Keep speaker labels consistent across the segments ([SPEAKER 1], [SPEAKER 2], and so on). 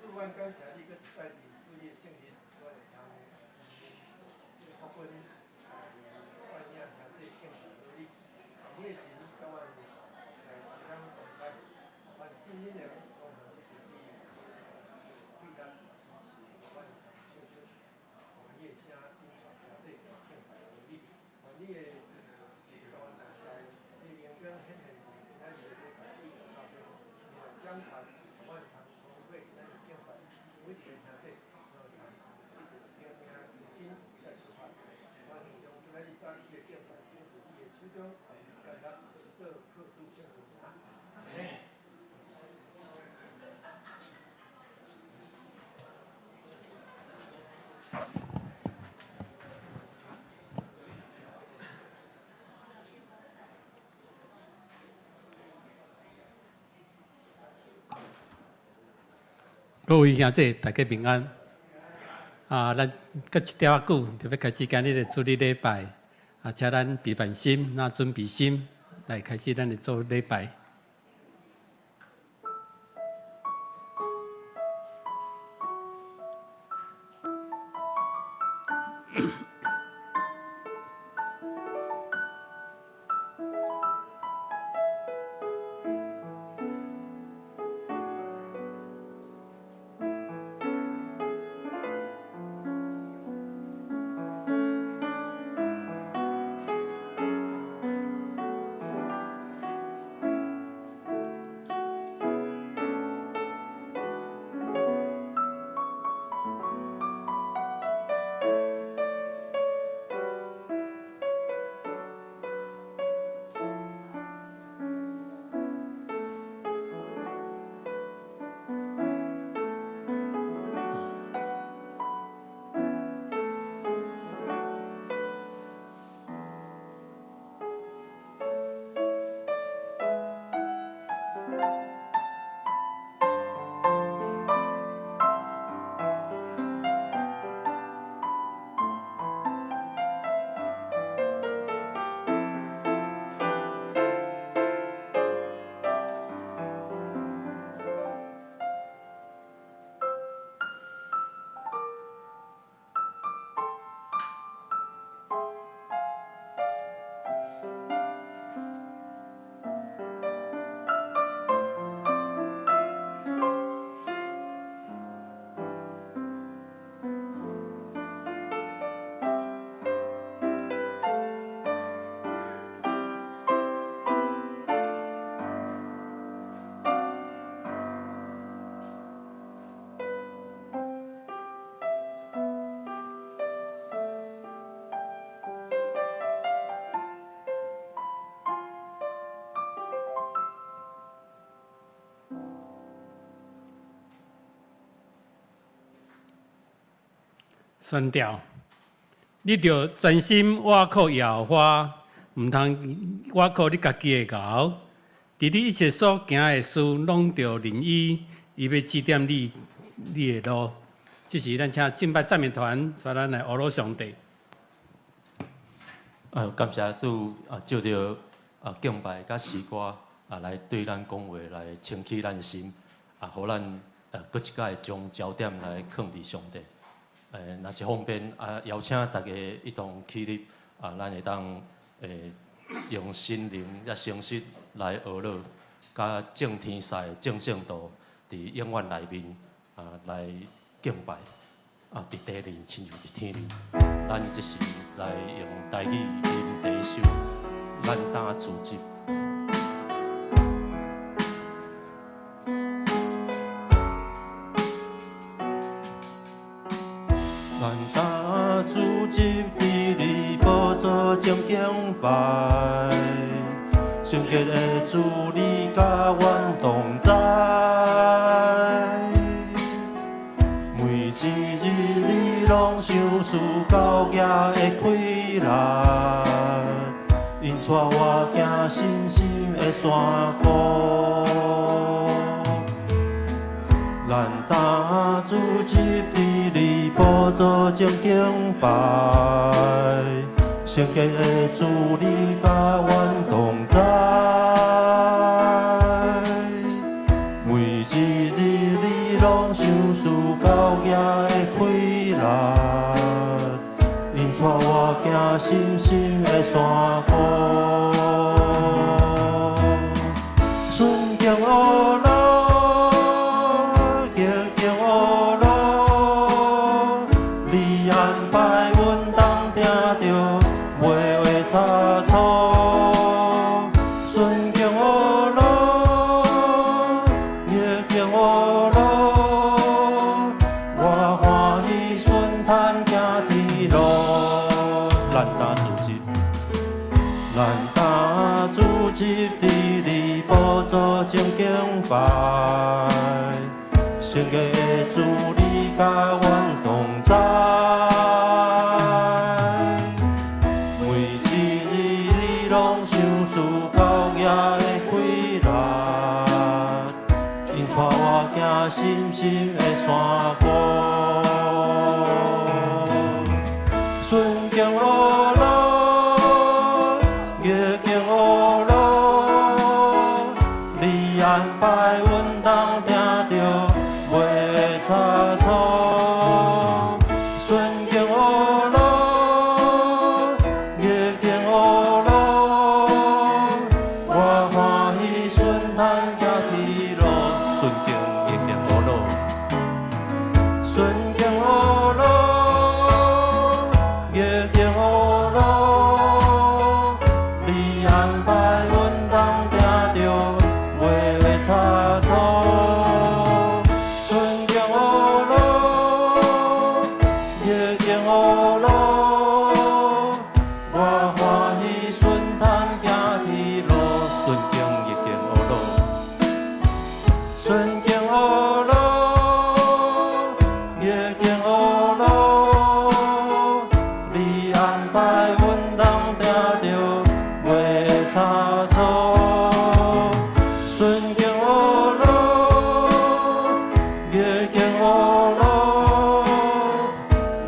[SPEAKER 1] 主，阮感謝你，閣一擺佇主你的聖日，阮會通這個福分來帶領兄弟敬拜你。你的神佮阮在同工同在，願聖靈的光和你自己對咱支持，阮唱出歡喜的聲，引帶兄弟敬拜你。願你的神佮阮同在，你榮光顯現佇今仔日的禮拜對頭邊，你來掌權，予阮通通過今仔日敬拜，每一个兄弟都會通得著靈命重新再出發。願將今仔日早起的敬拜獻佇你的手中，感恩禱靠主聖父名，阿們。
[SPEAKER 2] 各位兄弟，大家平安。啊，咱閣一點仔久就欲開始今日的主日禮拜。啊，請咱備辦心，那準備心來開始咱的做禮拜。宣調，你著專心倚靠耶和華，毋通倚靠你家己的𠢕。佇你一切所行的事，攏著認伊，伊欲指點你你的路。這時，咱請敬拜讚美團帶咱來呵咾上帝。
[SPEAKER 3] 啊，感謝主啊，藉著啊敬拜佮詩歌啊，來對咱講話，來清起咱的心啊，予咱閣一擺將焦點來囥佇上帝。若是方便啊，邀請大家一同起立啊，咱會當用心靈佮誠實來呵咾，佮眾天使、眾聖徒佇永遠內面啊來敬拜啊，佇地面親像佇天面。咱這時來用台語吟第一首，咱當自執。咱當自執佇你寶座前敬拜，聖潔的主你佮阮同在。每一日你攏賞賜高額的氣力，引帶我行深深的山谷。咱當自執佇你寶座前敬拜，聖潔的主你佮阮同在。每一日你攏攏想事厚業的氣力，𪜶帶我行深深的山谷。順境惡路，逆境惡路，你安排阮當定著，袂會差錯。順境惡路，逆境惡路，我歡喜順坦行天路。咱呾主日，咱呾主日佇你寶座前敬拜，聖潔的主你佮阮同在。每一日你攏賞賜厚業的氣力，𪜶帶我行深深的山谷。順境惡路，逆境惡路，你安排阮當定著，袂會差錯。順境惡路，逆境惡路，我歡喜順坦行天路。順境逆境惡路，順境惡路，逆境惡路，你安排阮當定著，袂會差錯。順境惡路，逆境惡路，我歡喜順坦行天路。順境逆境惡路，順境惡路，逆境惡路，你安排阮當定著，袂會差錯。順境惡路，逆境惡路，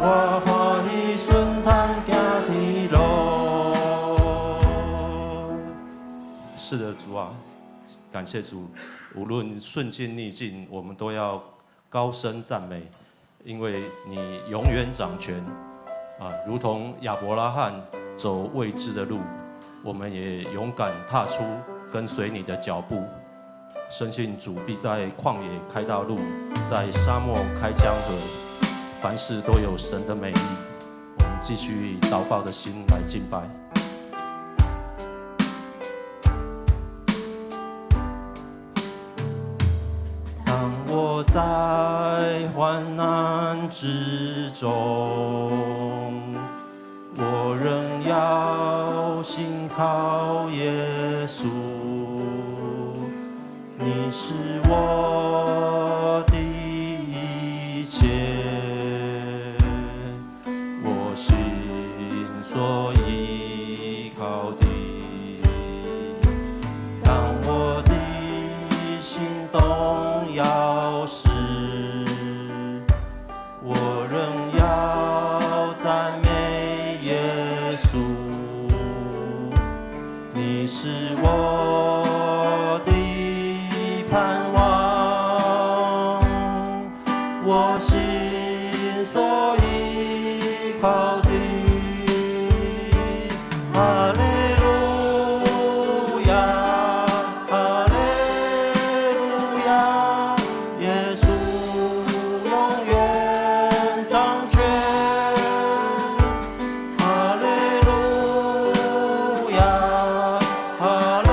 [SPEAKER 3] 我歡喜順坦行天路。是的，主啊，感謝主，無論順境逆境，我們都要高聲讚美，因為你永遠掌權啊，如同亞伯拉罕走未知的路，我們也勇敢踏出跟隨你的腳步，深信主必在曠野開道路，在沙漠開江河，凡事都有神的美意。我們繼續以禱告的心來敬拜。當我在患難之中，我仍要信靠耶穌。你是我的一切，我心所依靠的。當我的心動搖時，我仍要讚美耶穌。你是我的盼望，我心所依靠的。哈利路亞，哈利路亞，耶穌永遠掌權。哈利路亞，哈利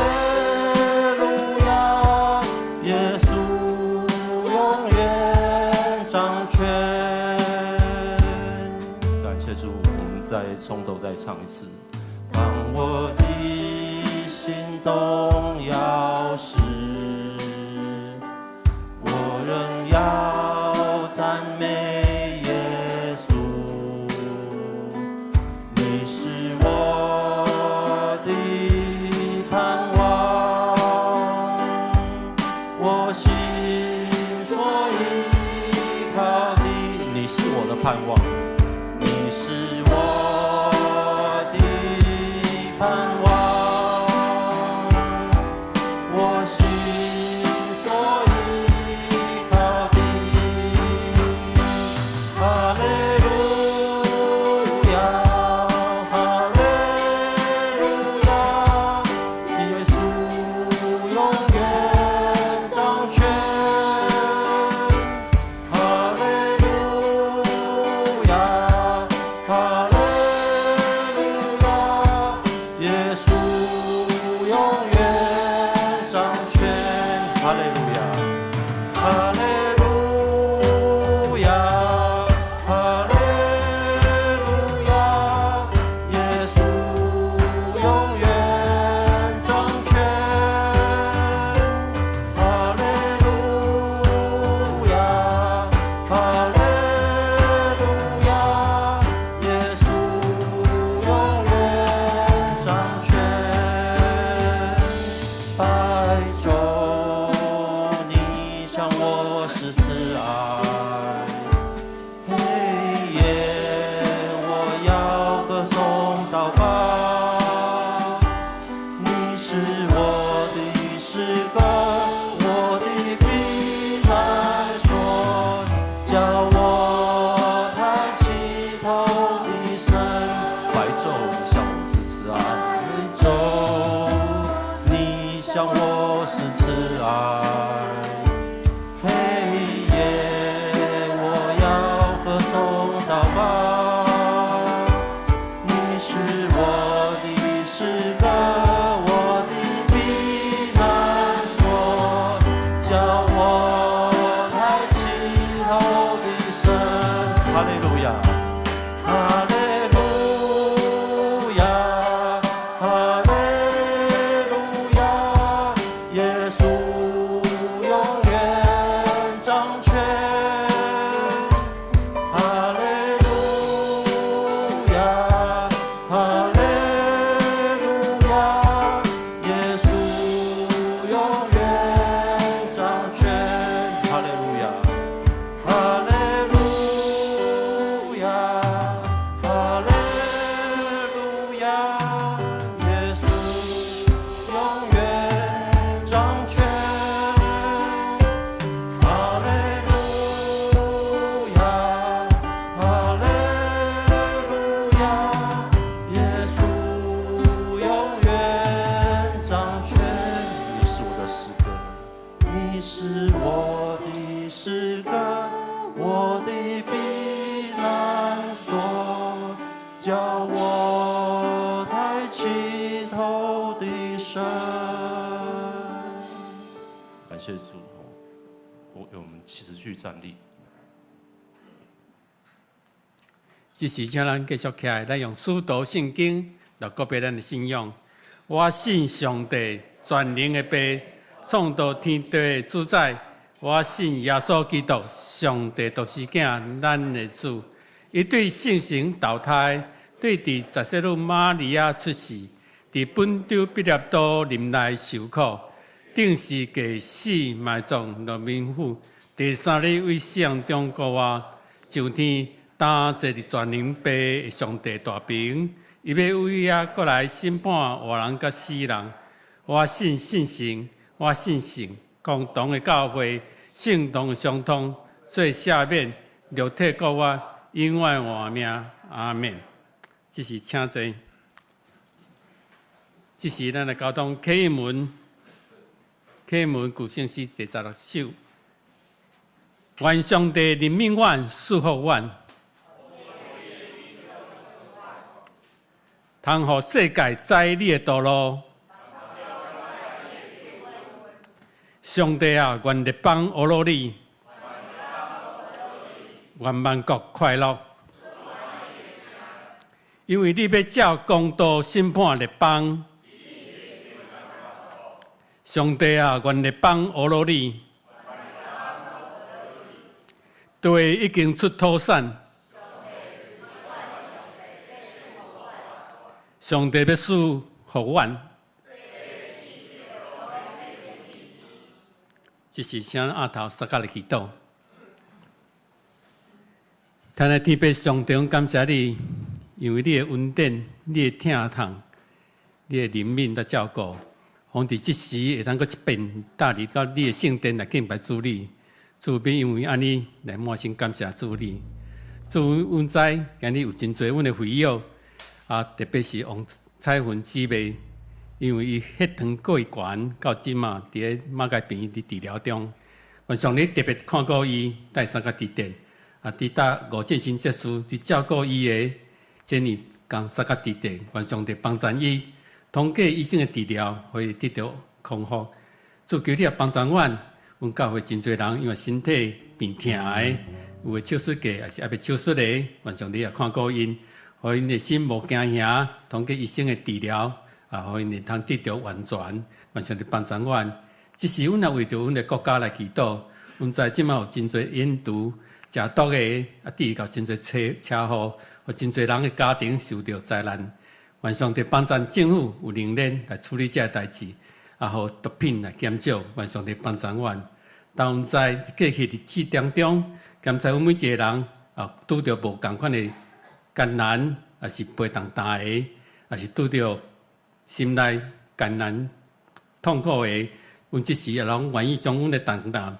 [SPEAKER 3] 路亞，耶穌永遠掌權。感謝主，我們再從頭再唱一次。當我的心動搖時，我仍要讚美耶穌。你是我的盼望，我心所依靠的。你是我的盼望，你是我的盼望，我心所依靠的。哈利路亞，哈利路亞，哈利路亞，耶穌永遠掌權。哈利路亞，哈利路亞，耶穌永遠掌權。哈利路亞，哈利路亞，哈利路亞，耶穌永遠掌權。哈利路亞，哈利路亞，耶穌永遠掌權。你是我的詩歌，你是我的詩歌，我的避難所，叫我抬起頭的神。感謝主，我們持續站立。
[SPEAKER 2] 這時請咱繼續起來，咱用使徒信經來告白咱的信仰。我信上帝全能的父，創造天地的主宰。我信耶穌基督，上帝獨生囝，咱的主。伊對聖神投胎，對佇十聖女瑪利亞出世，佇本丟彼拉多臨內受苦，釘十架死埋葬落冥府，第三日為死人中復活，上天，擔坐佇全能父的上帝大爿，伊欲為遐閣來審判活人佮死人。我信聖神，我信聖共同的教會，聖徒的相通，罪赦免，肉體復活，永遠活命。阿們。這時請坐。這時咱來交通啟應門，啟應門舊聖詩第16首。願上帝憐憫阮，賜福阮，通予世界知你的道路。上帝啊，願列邦呵咾你，願萬國快樂，因為你欲照公道審判列邦。上帝啊，願列邦呵咾你，地已經出土產，上帝欲賜予阮。這是請阿頭相佮來祈禱。親愛天父上帝，感謝你，因為你的恩典、你的疼痛、你的憐憫佮照顧，予佇這時會當閣一遍踏入到你的聖殿來敬拜主你。主欲因為按呢來滿心感謝主你。主，阮知今日有真濟阮的會友，啊，特別是王彩雲姊妹，因為伊血糖過懸，到這馬佇咧馬偕病院佇治療中。願上帝特別看顧伊，帶相佮佇殿，啊，佇搭吳建新執事佇照顧伊的，這呢共相佮佇殿，願上帝幫助伊，通過醫生的治療，予伊得著康復。主求你也幫助阮，阮教會真濟人因為身體病疼的，有的手術過，抑是猶未手術的，願上帝也看顧𪜶，予𪜶的心無驚嚇，通過醫生的治療，啊，予𪜶會通得著完全，願上帝幫助阮。這時，阮也為著阮的國家來祈禱。阮知這馬有真濟煙毒、食毒的，啊，致到真濟車車禍，予真濟人的家庭受著災難。願上帝幫助政府有能力來處理這个代誌，啊，予毒品來減少。願上帝幫助阮。當阮知過去日子當中，檢查阮每一個人啊，拄著無仝款的艱難，抑是背重擔的，抑是拄著心內艱難痛苦的，阮這時也攏願意將阮的重擔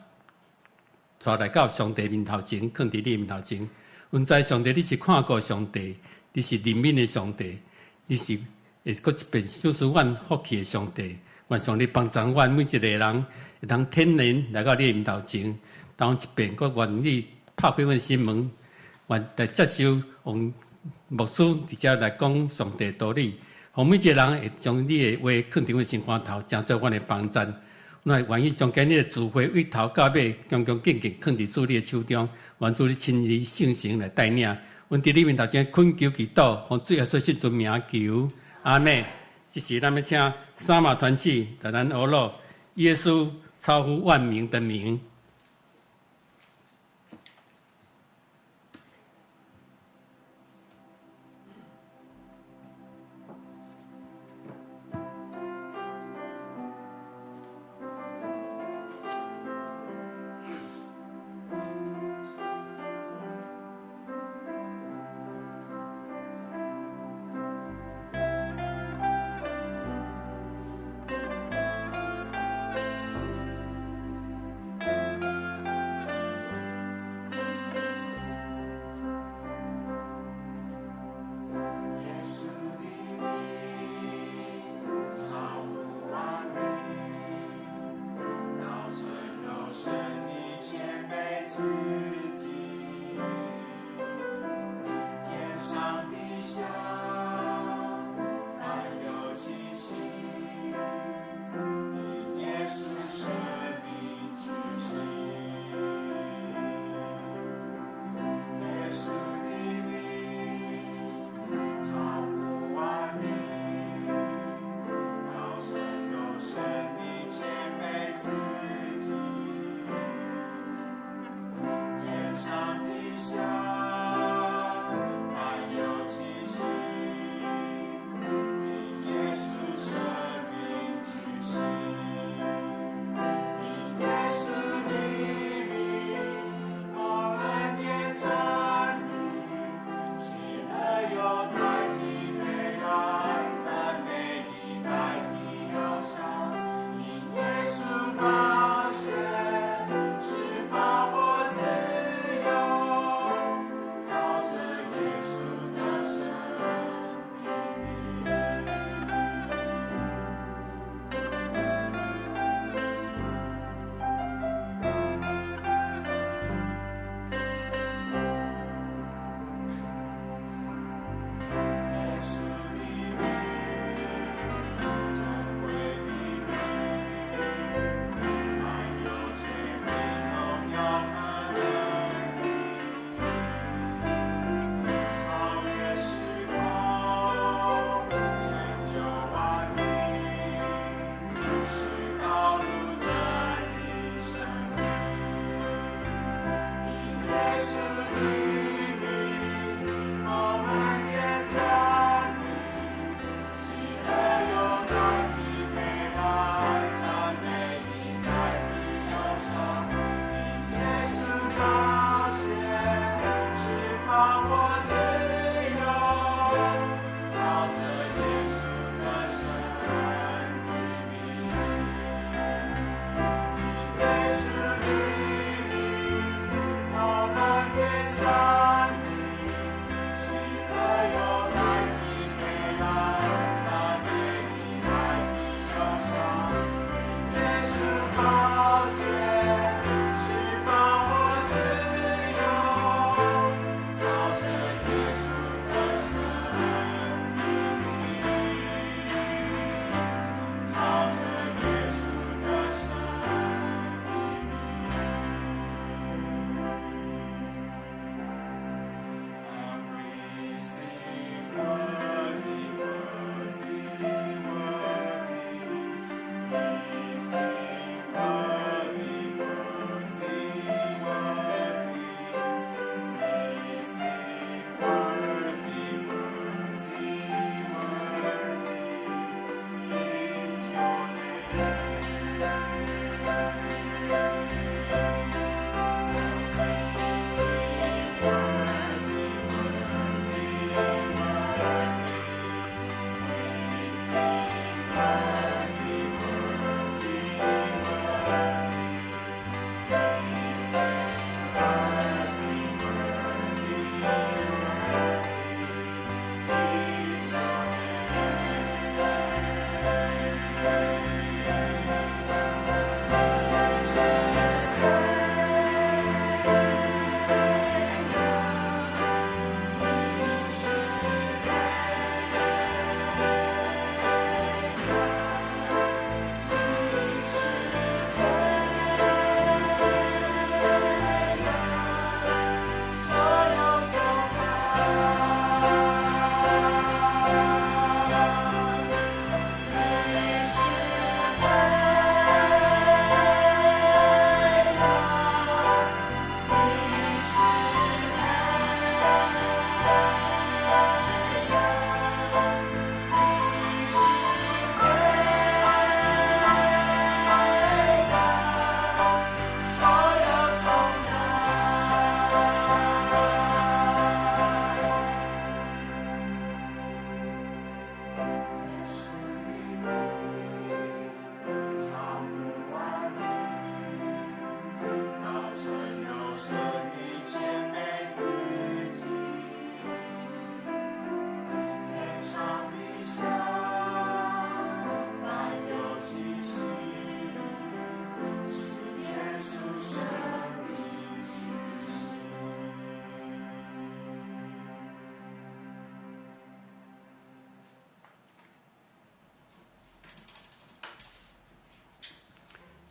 [SPEAKER 2] 帶來到上帝面頭前，囥佇你面頭前。阮知上帝你是看顧上帝，你是憐憫的上帝，你是會閣一遍賞賜阮福氣的上帝。願上帝幫助阮每一個人，會當坦然來到你的面頭前，當一遍閣願意拍開阮心門，願來接受王牧師佇遮來講上帝道理，予每一個人會將你的話囥佇阮心肝頭，成做阮的幫贊。咱願意將今日的聚會對頭到尾，恭恭敬敬囥佇主你的手中，願主你親自聖神來帶領。阮佇你面頭前懇求祈禱，奉主耶穌聖尊名求，阿們。這時咱欲請三馬團契來咱學樂耶穌超乎萬名的名。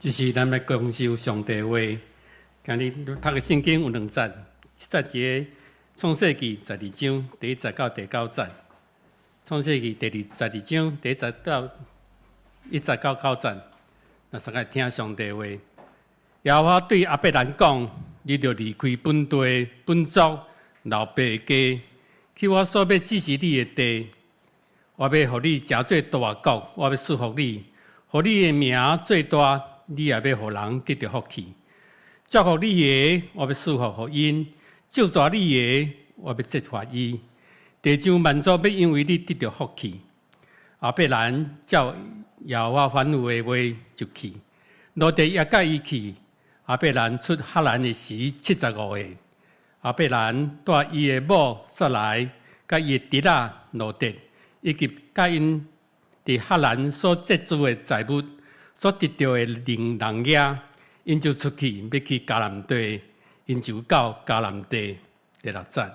[SPEAKER 2] 這是咱來共受上帝話。今日讀的聖經有兩節，一節佇創世記十二章第一節到第九節。創世記第二十二章第一節到一節到九節，咱大家聽上帝話。耶和華對亞伯蘭講：你著離開本地、本族、老爸家，去我所欲指示你的地。我欲予你成做大國，我欲祝福你，予你的名做大，你也欲予人得著福氣。祝福你的，我欲賜福予𪜶；咒詛你的，我欲責罰伊。地上萬族欲因為你得著福氣。亞伯蘭照耶和華吩咐的話就去，羅得也佮伊去。亞伯蘭出哈蘭的時75歲。亞伯蘭帶伊的某撒萊，佮伊的侄仔羅得，以及佮𪜶佇哈蘭所積聚的財物，所得著的農業，𪜶就出去欲去迦南地，𪜶就到迦南地。第六節，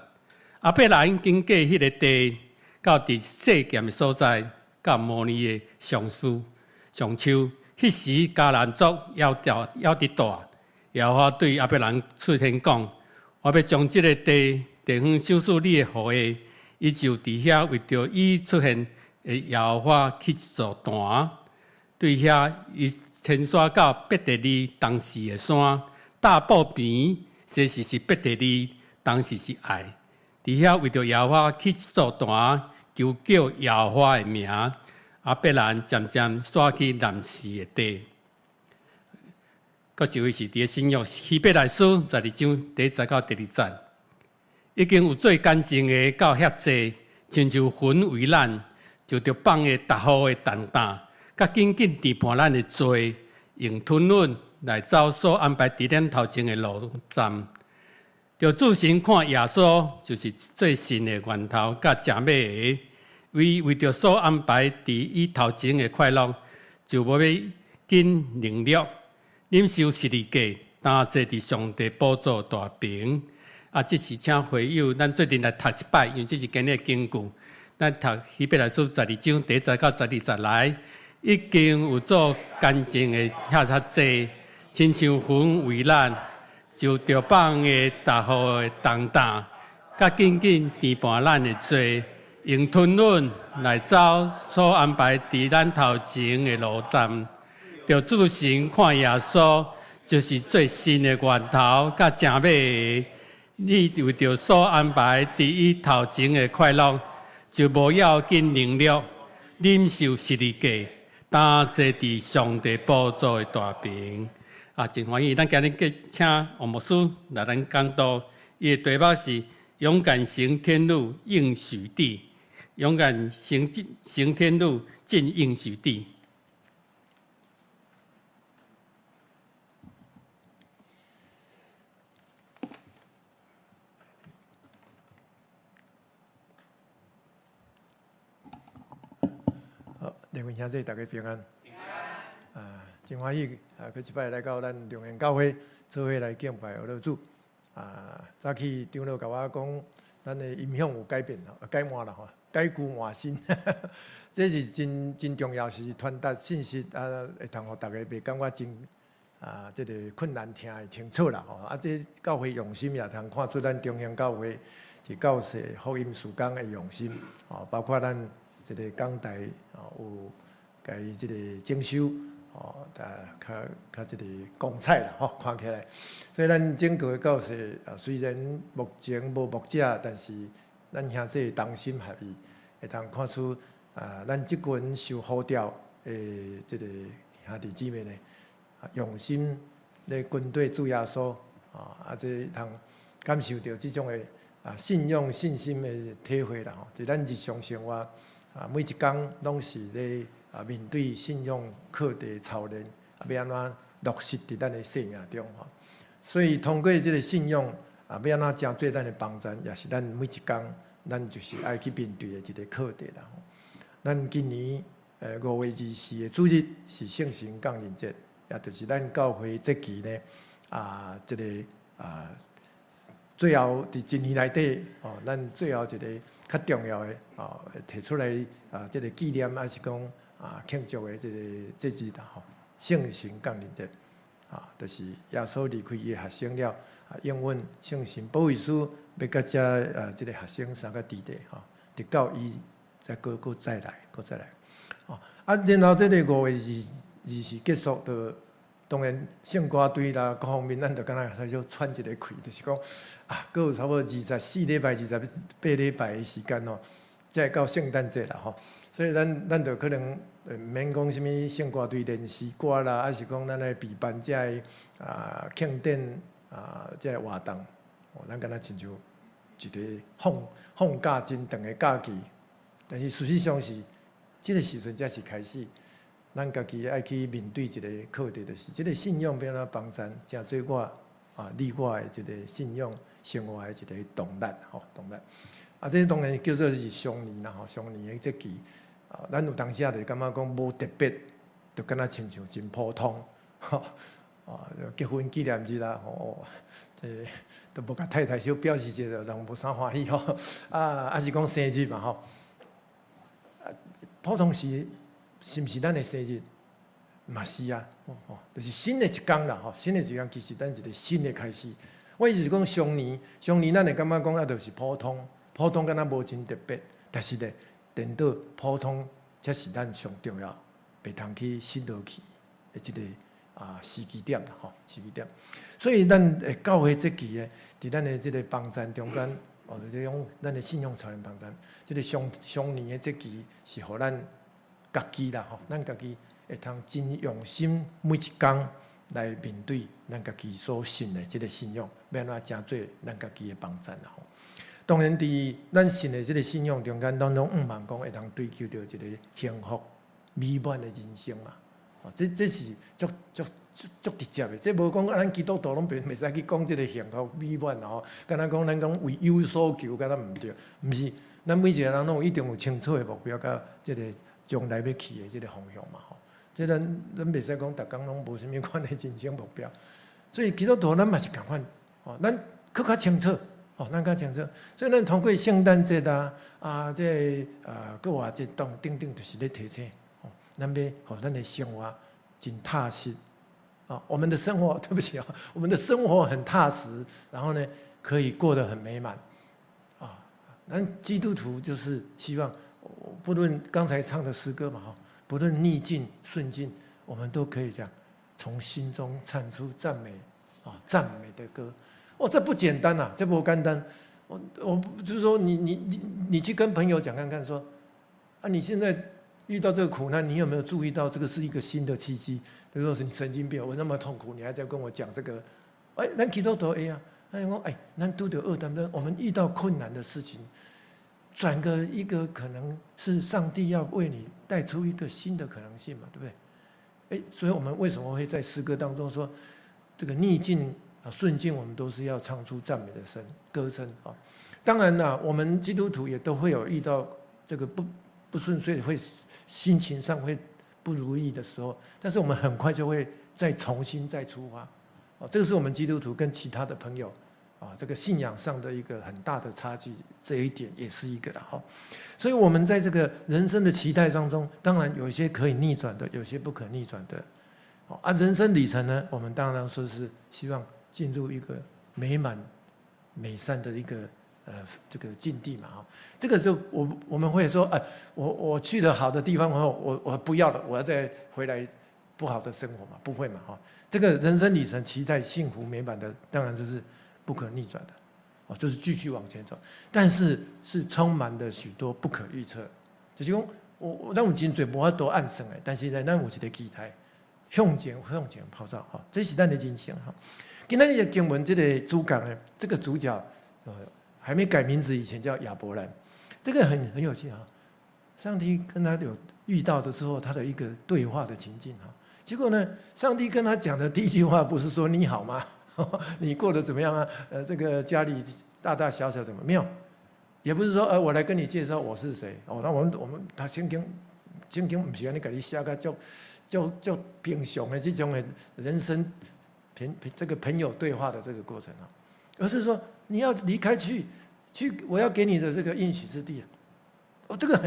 [SPEAKER 2] 亞伯蘭經過彼个地，到佇示劍的所在，到摩利的橡樹、橡樹。彼時迦南族猶佇住。耶和華對亞伯蘭出現講：我欲將這个地地方賞賜你的後裔。伊就佇遐為著伊出現的耶和華起一座壇。對遐，伊遷徙到伯特利東勢的山，大布邊，西勢是伯特利，東勢是愛。佇遐為著耶和華起一座壇，求叫耶和華的名。亞伯蘭漸漸徙去南勢的地。閣一位是佇新約希伯來書十二章第一節到第二節，已經有做乾淨的到遐濟，親像魂為咱，就著放的逐戶的重擔，佮緊緊纏絆咱的罪，用吞忍來走所安排佇咱頭前的路站。著注神看耶穌，就是做信的源頭佮成尾的，伊為著所安排佇伊頭前的快樂，就無欲緊凌辱，忍受十字架，擔坐佇上帝寶座大爿。啊，這是請會友，咱做陣來讀一擺，因為這是今日的經句。咱讀希伯來書十二章第一節到十二節來，已經有做乾淨的遐較濟，親像魂為咱，就著放的逐戶的重擔，佮緊緊纏絆咱的罪，用吞忍來走所安排佇咱頭前的路站。著注神看耶穌，就是做信的源頭佮成尾的。你為著所安排佇伊頭前的快樂，就無要緊凌辱，忍受十字架，擔坐佇上帝寶座的大爿。啊，真歡喜！咱今日請王牧師來咱講道，伊的題目是勇敢行天路應許地，勇敢行進行天路進應許地。
[SPEAKER 1] 好，各位兄弟，大家平安。啊，真歡喜啊！閣一擺來到咱中興教會做伙來敬拜阿老主。啊，早起長老共我講，咱的音響有改變吼，改換啦吼，改舊換新。這是真真重要，是傳達信息啊，會通予大家袂感覺真啊，這個困難聽會清楚啦吼。啊，這教會用心也通看出咱中興教會佇教授福音事工的用心哦，包括咱這個講台哦，有共伊這個整修哦，啊，較較這個光彩啦吼，看起來。所以咱整個教授啊，雖然目前無牧者，但是咱兄弟同心合意，會通看出啊，咱這群受呼召的這個兄弟姊妹呢，用心咧跟隨主耶穌啊，啊，這通感受著這種的啊信仰信心的體會啦吼。佇咱日常生活啊，每一工攏是咧啊面對信仰課題操練，啊，欲按怎落實佇咱的生命中吼。所以通過這个信仰啊，欲按怎成做咱的幫贊，也是咱每一工咱就是愛去面對的一个課題啦。咱今年5月24的主日是聖神降臨節，也就是咱教會節期呢啊，這个啊最後佇一年內底哦，咱最後一个較重要的哦，提出來啊，這个紀念，抑是講啊慶祝的這个節日啦吼，聖神降臨節。啊，就是耶穌離開伊的學生了，啊，應允聖神保惠師欲佮遮這个學生相佮佇咧吼，直到伊再閣閣再來，閣再來。哦，啊，然後這个5月22日結束，就當然聖歌隊啦，各方面咱就敢若小喘一个氣，就是講啊，閣有差不多24禮拜、28禮拜的時間吼，才會到聖誕節啦吼。所以咱就可能毋免講啥物聖歌隊練詩歌啦，抑是講咱來備辦遮个慶典啊，遮个活動，哦，咱敢若親像一个放假真長的假期，但是事實上是這个時陣才是開始，咱家己愛去面對一个課題，就是這个信仰欲按怎幫贊，成做我啊你我的一个信仰生活的一个動力吼，動力。啊，這當然叫做是雙年啦吼，雙年的節期。啊，咱有當時仔就感覺講無特別，就敢若親像真普通，吼，啊，結婚紀念日啦，吼，這都無共太太小表示一下，人無啥歡喜吼，啊，抑是講生日嘛吼，啊，普通時是毋是咱的生日？嘛是啊，哦，就是新的一工啦，吼，新的一工其實咱一個新的開始。我意思是講雙年，雙年咱會感覺講啊，就是普通，普通敢若無真特別，但是咧，顛倒普通才是咱上重要，袂通去失落去的這个時機點啦，吼，時機點。所以咱的教會節期咧，佇咱的這个幫贊中間，哦，這種咱的信仰潮人幫贊，這个雙雙年的節期是予咱家己啦，吼，咱家己會通真用心每一工來面對咱家己所信的這个信仰，欲按怎成做咱家己的幫贊啦，吼。當然，佇咱信的這个信仰中間，當中向望講會當追求著一个幸福美滿的人生嘛。哦，這是足足足直接的，這無講咱基督徒攏袂使去講這个幸福美滿吼。敢若講咱講為有所求，敢若毋對，毋是。咱每一个人攏有一定有清楚的目標，佮這个將來欲去的這个方向嘛吼。這咱袂使講逐工攏無啥物款的人生目標。所以基督徒咱嘛是仝款，哦，咱閣較清楚。哦，咱較清楚，所以咱通過聖誕節啊，啊，這個復活節等等等，就是咧提醒，哦，咱欲予咱的生活真踏實，啊，我們的生活，對不起啊，我們的生活很踏實，然後呢，可以過得很美滿，啊，咱基督徒就是希望，不論剛才唱的詩歌嘛，哈，不論逆境順境，我們都可以這樣，從心中唱出讚美，啊，讚美的歌。哦，這不簡單吶，這不簡單。我就是說你去跟朋友講看看，說啊，你現在遇到這個苦難，你有沒有注意到這個是一個新的契機？比如說你神經病，我那麼痛苦，你還在跟我講這個？哎，咱基督徒會啊，哎我哎，咱拄著厄當中，我們遇到困難的事情，轉個一個可能是上帝要為你帶出一個新的可能性嘛，對不對？哎，所以我們為什麼會在詩歌當中說這個逆境啊，順境我們都是要唱出讚美的聲歌聲啊。當然啦，我們基督徒也都會有遇到這個不順遂，會心情上會不如意的時候，但是我們很快就會再重新再出發。哦，這個是我們基督徒跟其他的朋友啊，這個信仰上的一個很大的差距，這一點也是一個的哈。所以，我們在這個人生的期待當中，當然有一些可以逆轉的，有些不可逆轉的。啊，人生旅程呢，我們當然說是希望進入一個美滿、美善的一個這個境地嘛哈。這個時候，我們會說，哎，我去了好的地方後，我不要了，我要再回來不好的生活嘛？不會嘛哈。這個人生旅程期待幸福美滿的，當然就是不可逆轉的，哦，就是繼續往前走，但是是充滿了許多不可預測。就是講，我咱有真濟無法度按算的，但是呢，咱有一個期待，向前向前跑走哈，這是咱的人生哈。今仔日的經文，這個主角呢，這個主角，還沒改名字以前叫亞伯蘭，這個很有趣啊。上帝跟他有遇到的時候，他的一個對話的情境哈。結果呢，上帝跟他講的第一句話不是說你好嗎？你過得怎麼樣啊？這個家裡大大小小怎麼沒有？也不是說，我來跟你介紹我是誰哦。那我們他聖經聖經毋是按呢共你寫甲足足足平常的這種的人生這個朋友對話的這個過程啊，而是說你要離開去，我要給你的這個應許之地。哦，這個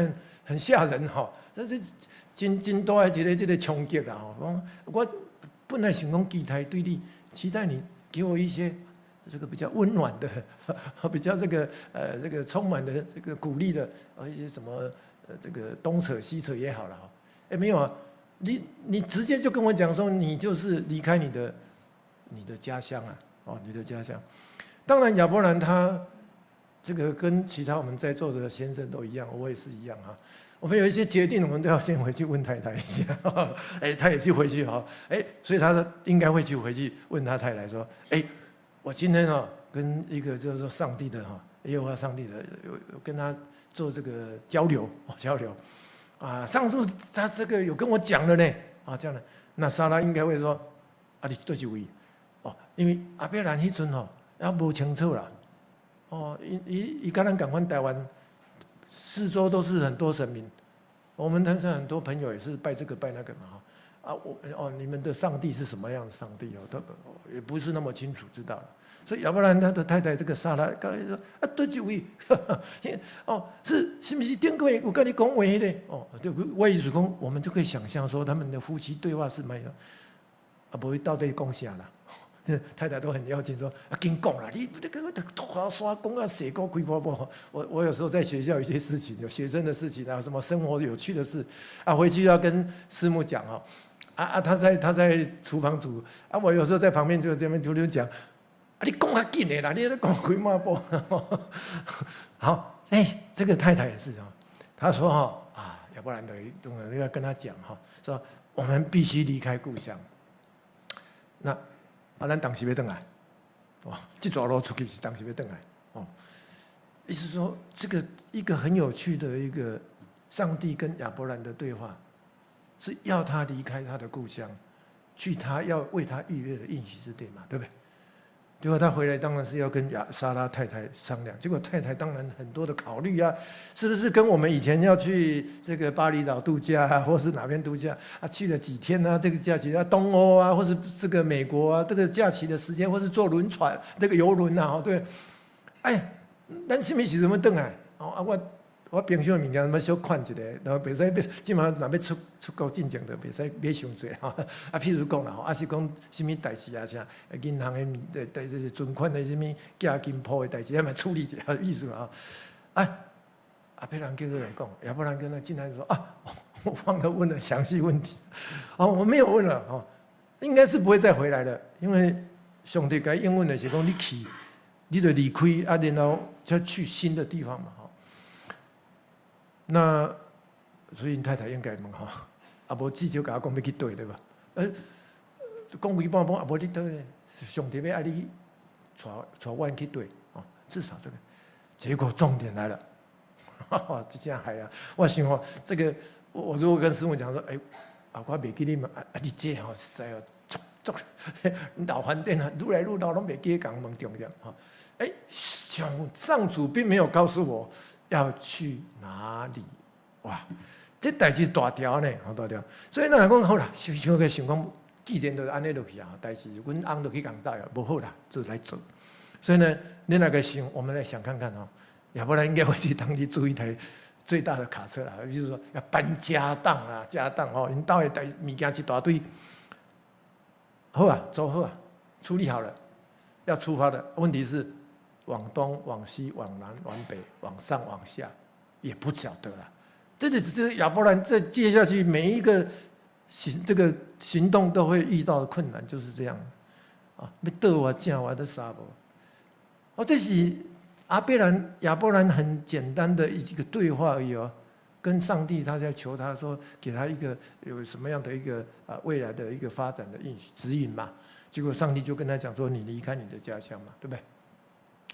[SPEAKER 1] 很嚇人哈，這是真真大的一個這個衝擊啦吼。我不本來想講期待對你，期待你給我一些這個比較溫暖的，比較這個充滿的這個鼓勵的啊一些什麼這個東扯西扯也好了哈。哎，沒有啊，你直接就跟我講說，你就是離開你的家鄉啊，哦，你的家鄉。當然亞伯蘭他這個跟其他我們在座的先生都一樣，我也是一樣哈。我們有一些決定，我們都要先回去問太太一下。哎，他也去回去哈，哎，所以他應該會去回去問他太太說，哎，我今天哦，跟一個就是說上帝的哈，耶和華上帝的，有跟他做這個交流交流，啊，上次他這個有跟我講了呢，啊，這樣的，那撒拉應該會說，啊，你佗一位，哦，因為亞伯蘭彼陣吼，猶無清楚啦，哦，伊伊伊佮咱仝款台灣，四周都是很多神明，我們台上很多朋友也是拜這個拜那個嘛，哈，啊，我哦，你們的上帝是什麼樣的上帝哦？他也不是那麼清楚知道。所以亞伯蘭他的太太這個撒拉，剛才說啊，佗一位，哦，是毋是頂個月有佮你講話的？哦，就我意思講，我們就可以想象說，他們的夫妻對話是沒有，啊，無到底講啥啦？太太都很要緊，說啊，緊講啦，你這個塗山講啊，雪糕開波波。我有時候在學校有一些事情，有學生的事情啊，什麼生活有趣的事啊，回去要跟師母講哦。啊啊，他在廚房煮啊，我有時候在旁邊就這邊就就講。啊，你講較緊的啦，你咧講開滿步。好，哎，這個太太也是這樣，她說哈啊，亞伯蘭的，要跟他講哈，說我們必須離開故鄉。那啊，咱當時欲轉來，哦，這逝路出去是當時欲轉來，哦，意思說這個一個很有趣的一個上帝跟亞伯蘭的對話，是要他離開他的故鄉，去他要為他預備的應許之地嘛，對不對？結果他回來當然是要跟亞撒拉太太商量，結果太太當然很多的考慮啊，是不是跟我們以前要去這個巴厘島度假啊，或是哪邊度假啊？去了幾天啊？這個假期啊，東歐啊，或是這個美國啊，這個假期的時間，或是坐輪船這個遊輪啊，對，哎，咱啥物時陣欲轉來？哦啊，我冰箱的物件欲小款一下，然後袂使欲，這馬若欲出國進前就袂使買傷濟吼。啊，譬如講啦吼，啊是講啥物代誌啊，啥銀行的物，的這是存款的啥物寄金鋪的代誌，遐嘛處理一下意思啊。啊，亞伯蘭叫佢來講，亞伯蘭跟他進來說啊，我忘了問了詳細問題，哦，我沒有問了哦，應該是不會再回來了，因為上帝共伊應允的是講你去，你就離開啊，然後再去新的地方嘛。那所以𪜶太太應該問吼，啊無至少共我講欲去佗對吧？講規半晡啊無你佗，上帝欲愛你帶帶阮去佗哦，至少這個。結果重點來了，這正害啊！我想哦，這個我如果跟師母講說，哎，啊我袂記你嘛，啊你這吼實在哦，足足老煩電啊，愈來愈老攏袂記得共問重點吼。哎，上主並沒有告訴我要去哪裡？哇，這代誌大條呢，好大條。所以咱講好啦，想想個想講，既然都按呢落去啊，代誌阮翁就去共帶啊，無好啦，就來做。所以呢，你那個想，我們來想看看哦，亞伯蘭應該會去當地租一台最大的卡車啦，比如說要搬家當啊，家當哦，𪜶兜的代物件一大堆。好啊，走好啊，處理好了，要出發的。問題是往東、往西、往南、往北、往上、往下，也不曉得啦。這亞伯蘭這接下去每一個這個行動都會遇到的困難，就是這樣啊。欲佗位正位都啥無？哦，這是亞伯蘭很簡單的一個對話而已哦，跟上帝他在求他說，給他一個有什麼樣的一個啊未來的一個發展的應許指引嘛。結果上帝就跟他講說，你離開你的家鄉嘛，對不對？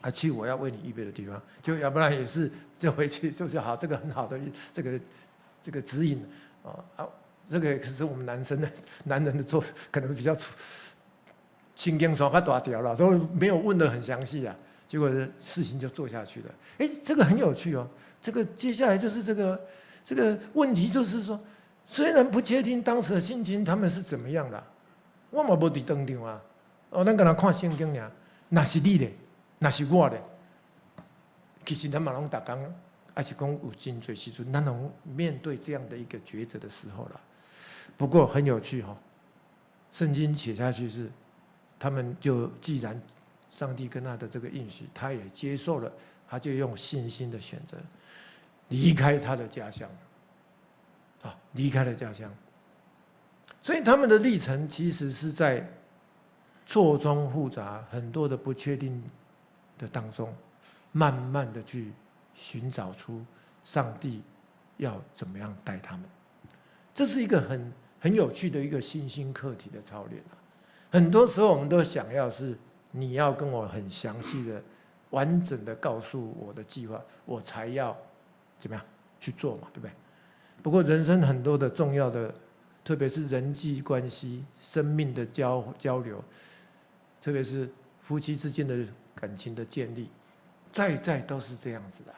[SPEAKER 1] 啊，去我要為你預備的地方。就亞伯蘭也是就回去，就是好，這個很好的這個指引啊啊，這個可是我們男生的男人的做可能比較神經線較大條了，所以沒有問得很詳細啊。結果事情就做下去了。哎，這個很有趣哦。這個接下來就是這個問題，就是說，雖然不確定當時的心情他們是怎麼樣的，我嘛無佇當場啊。哦，咱干焦看聖經爾，若是你咧，若是我咧，其實咱嘛攏逐工，抑是講有真濟時陣，咱攏面對這樣的一個抉擇的時候了。不過很有趣哈，聖經寫下去是，他們就既然上帝跟他的這個應許，他也接受了，他就用信心的選擇離開他的家鄉，啊，離開了家鄉。所以他們的歷程其實是在錯綜複雜、很多的不確定的當中，慢慢的去尋找出上帝要怎麼樣帶他們。這是一個很有趣的一個信心課題的操練啊。很多時候我們都想要是你要跟我很詳細的、完整的告訴我的計劃，我才要怎麼樣去做嘛，對不對？不過人生很多的重要的，特別是人際關係、生命的交流，特別是夫妻之間的感情的建立，在在都是這樣子的。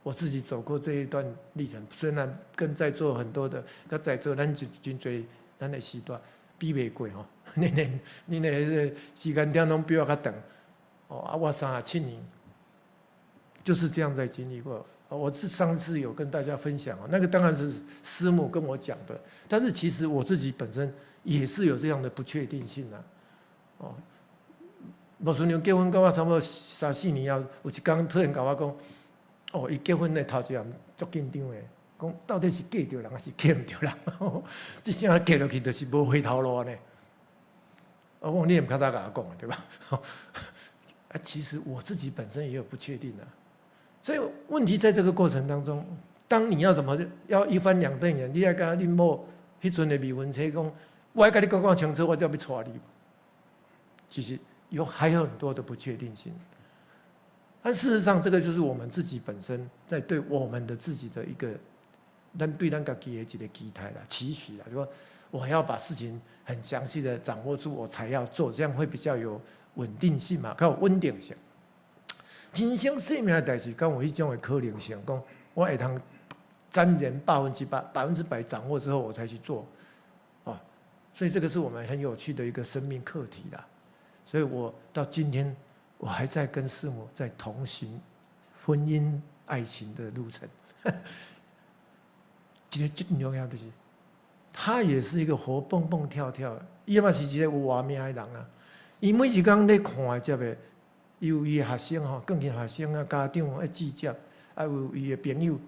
[SPEAKER 1] 我自己走過這一段歷程，雖然跟在座很多的，佮在座咱就真濟，咱的時代比袂過吼。恁的彼个時間點攏比我較長。哦，啊，我37年，就是這樣在經歷過。我是上次有跟大家分享哦，那個當然是師母跟我講的，但是其實我自己本身也是有這樣的不確定性啊。哦，牧師娘結婚佮我差不多三四年後，有一工突然共我講，哦，伊結婚的頭一暗足緊張的，講到底是嫁著人還是嫁毋著人？這聲嫁落去就是無回頭路呢。我講你也毋較早共我講對吧？啊，其實我自己本身也有不確定的，所以問題在這個過程當中，當你要怎麼要一翻兩瞪眼，你愛共恁某彼陣的未婚妻講，我愛共你講講清楚，我才欲娶你。其實有還有很多的不確定性。但事實上，這個就是我們自己本身在對我們的自己的一個，咱對咱家己的一個期待啦、期許啦，就說我要把事情很詳細的掌握住，我才要做，這樣會比較有穩定性嘛，較有穩定性。人生生命的代誌，敢有彼種的可能性？講我會通沾然100%、100%掌握之後，我才去做，哦，所以這個是我們很有趣的一個生命課題啦。所以我到今天，我還在跟師母在同行婚姻愛情的路程。一個最重要就是，他也是一個活蹦蹦跳跳，伊嘛是一個有活命的人啊。伊每一工咧看的這個，伊有伊的學生吼，鋼琴學生啊，家長愛接接，啊有伊的朋友。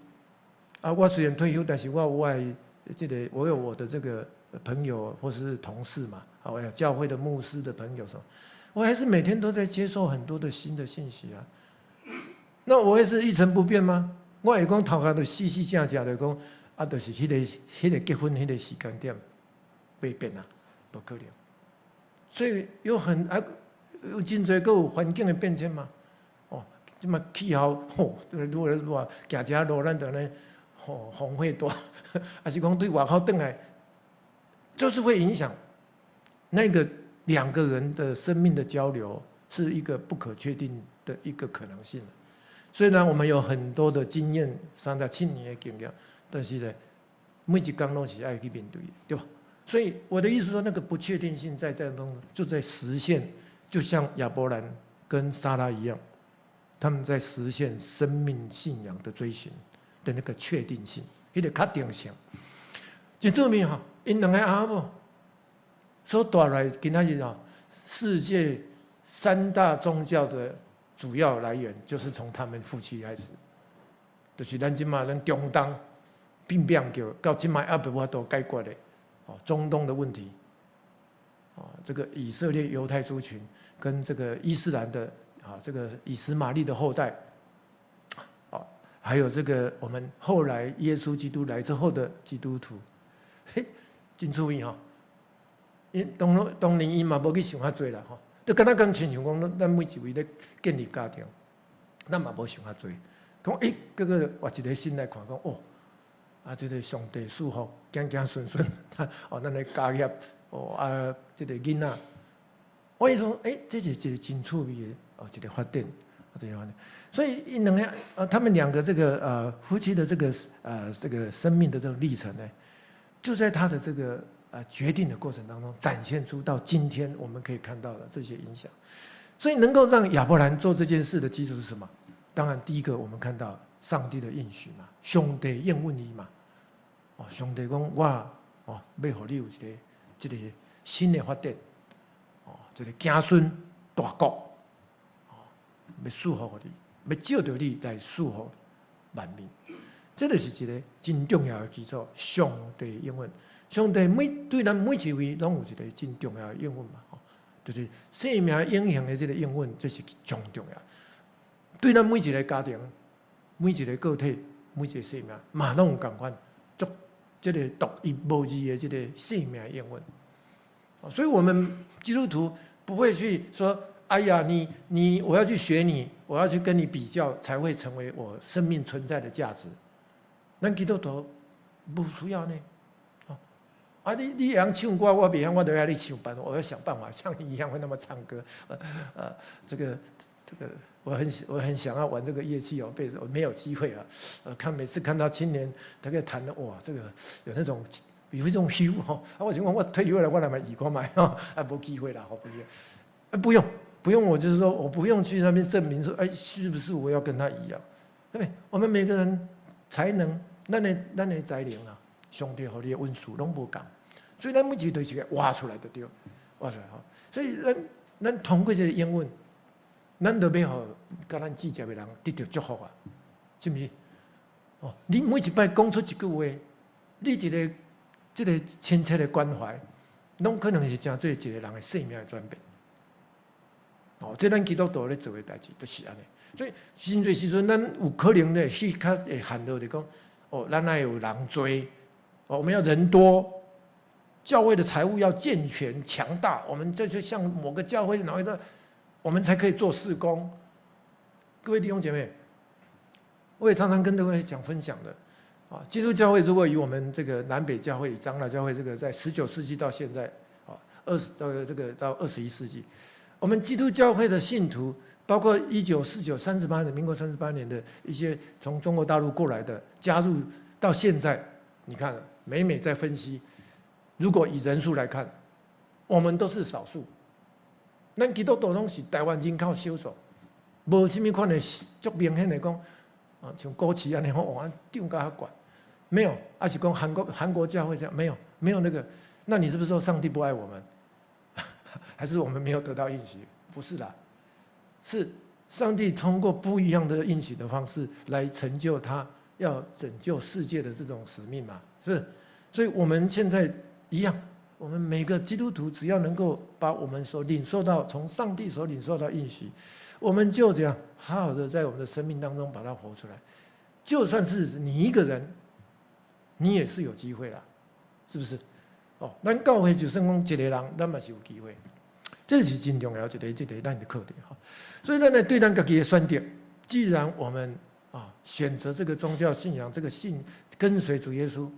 [SPEAKER 1] 啊，我雖然退休，但是我有我的這個，我有我的這個朋友或是同事嘛，啊，我有教會的牧師的朋友什麼，我還是每天都在接受很多的新的信息啊。那我會是一成不變嗎？我會講頭殼都死死正正的講，啊，就是彼個結婚彼個時間點袂變啊，無可能。所以有很啊，有真濟閣有環境的變遷嘛。哦，這馬氣候吼，愈來愈熱，行一下路咱就按呢吼風火大，還是講對外口轉來，就是會影響那個兩個人的生命的交流，是一個不可確定的一個可能性。雖然我們有很多的經驗，37年的經驗，但是呢，每一工攏是愛去面對，對吧？所以我的意思說，那個不確定性在這中就在實現，就像亞伯蘭跟撒拉一樣，他們在實現生命信仰的追尋的那個確定性，彼個確定性。真著名吼，𪜶兩个翁仔某所帶來今仔日哦，世界三大宗教的主要來源就是從他們夫妻開始，就是咱這馬咱中東變變叫到這馬猶未法度解決的。中東的問題，啊，這個以色列猶太族群跟這個伊斯蘭的啊，這個以實瑪利的後代，啊，還有這個我們後來耶穌基督來之後的基督徒，嘿，真趣味吼。𪜶當當年伊嘛無去想遐濟啦吼，就敢若講親像講咱每一位咧建立家庭，咱嘛無想遐濟，講欸，閣閣換一個心來看講哦。啊，這個上帝賜福，行行順順，哦，咱的家業，哦啊，這個囡仔，我意思講，欸，這是一個真趣味的哦，一個發展，這個發展。所以𪜶兩个，他們兩個這個夫妻的這個生命的這個歷程呢，就在他的這個決定的過程當中，展現出到今天我們可以看到的這些影響。所以能夠讓亞伯蘭做這件事的基礎是什麼？當然，第一個我們看到上帝的應許嘛，上帝應允伊嘛。哦，上帝講我哦，欲予你有一個這個新的發展，哦，一个子孫大國，哦，欲賜福予你，欲藉著你來賜福萬民。這就是一个真重要的基礎。上帝應允，上帝每對咱每一位攏有一个真重要的應允嘛，吼，就是生命永恆的這个應允，這是上重要。對咱每一个家庭、每一个個體、每一个生命，嘛攏有仝款，足這个獨一無二的這个生命應允。所以，我們基督徒不會去說：“哎呀，你，我要去學你，我要去跟你比較，才會成為我生命存在的價值。”咱基督徒無需要呢。啊，你會曉唱歌，我袂曉，我就愛你唱辦，我要想辦法像你一樣會那麼唱歌。這個，我很想要玩這個樂器哦，被我沒有機會啊。看每次看到青年他在彈，哇，這個有那種有一種 feel 吼。啊，我想講我退休了，我來買耳光買，啊，無機會啦，好不用。不用，不用，我就是說，我不用去那邊證明說，哎，是不是我要跟他一樣？對不對？我們每個人才能，咱的才能啊，上帝予你的恩賜攏無仝，所以咱每一個都是共活出來就對，活出來吼。所以咱通過這個應允，咱就欲予佮咱接觸的人得著祝福啊，是毋是？哦，你每一擺講出一句話，你一个這个親切的關懷，攏可能是成做一个人的生命的轉變。哦，這咱基督徒咧做的代誌，就是按呢。所以真濟時陣，咱有可能咧去較會陷落就講，哦，咱愛有人濟，哦，我們要人多，教會的財務要健全強大，我們這就像某個教會哪一個，我們才可以做事工。各位弟兄姐妹，我也常常跟各位講分享的，啊，基督教會如果以我們這個南北教會、長老教會這個在19世紀到現在，啊，二十到這個到21世紀，我們基督教會的信徒，包括194938年、民國三十八年的一些從中國大陸過來的加入，到現在，你看每每在分析，如果以人數來看，我們都是少數。咱基督徒攏是台灣人口少數，無啥物款的足明顯的講，啊，像高旗按呢吼，哇，漲較懸，沒有，抑是講韓國教會這樣，沒有，沒有那個，那你是不是說上帝不愛我們？還是我們沒有得到應許？不是的，是上帝通過不一樣的應許的方式來成就他要拯救世界的這種使命嘛，是不是？所以我們現在一樣，我們每個基督徒只要能夠把我們所領受到從上帝所領受到應許，我們就這樣好好的在我們的生命當中把它活出來。就算是你一個人，你也是有機會啦，是不是？哦，咱教會就算講一個人，咱嘛是有機會。這是真重要一个，這个咱的課題哈。所以咱來對咱家己的選擇，既然我們啊選擇這個宗教信仰，這個信跟隨主耶穌，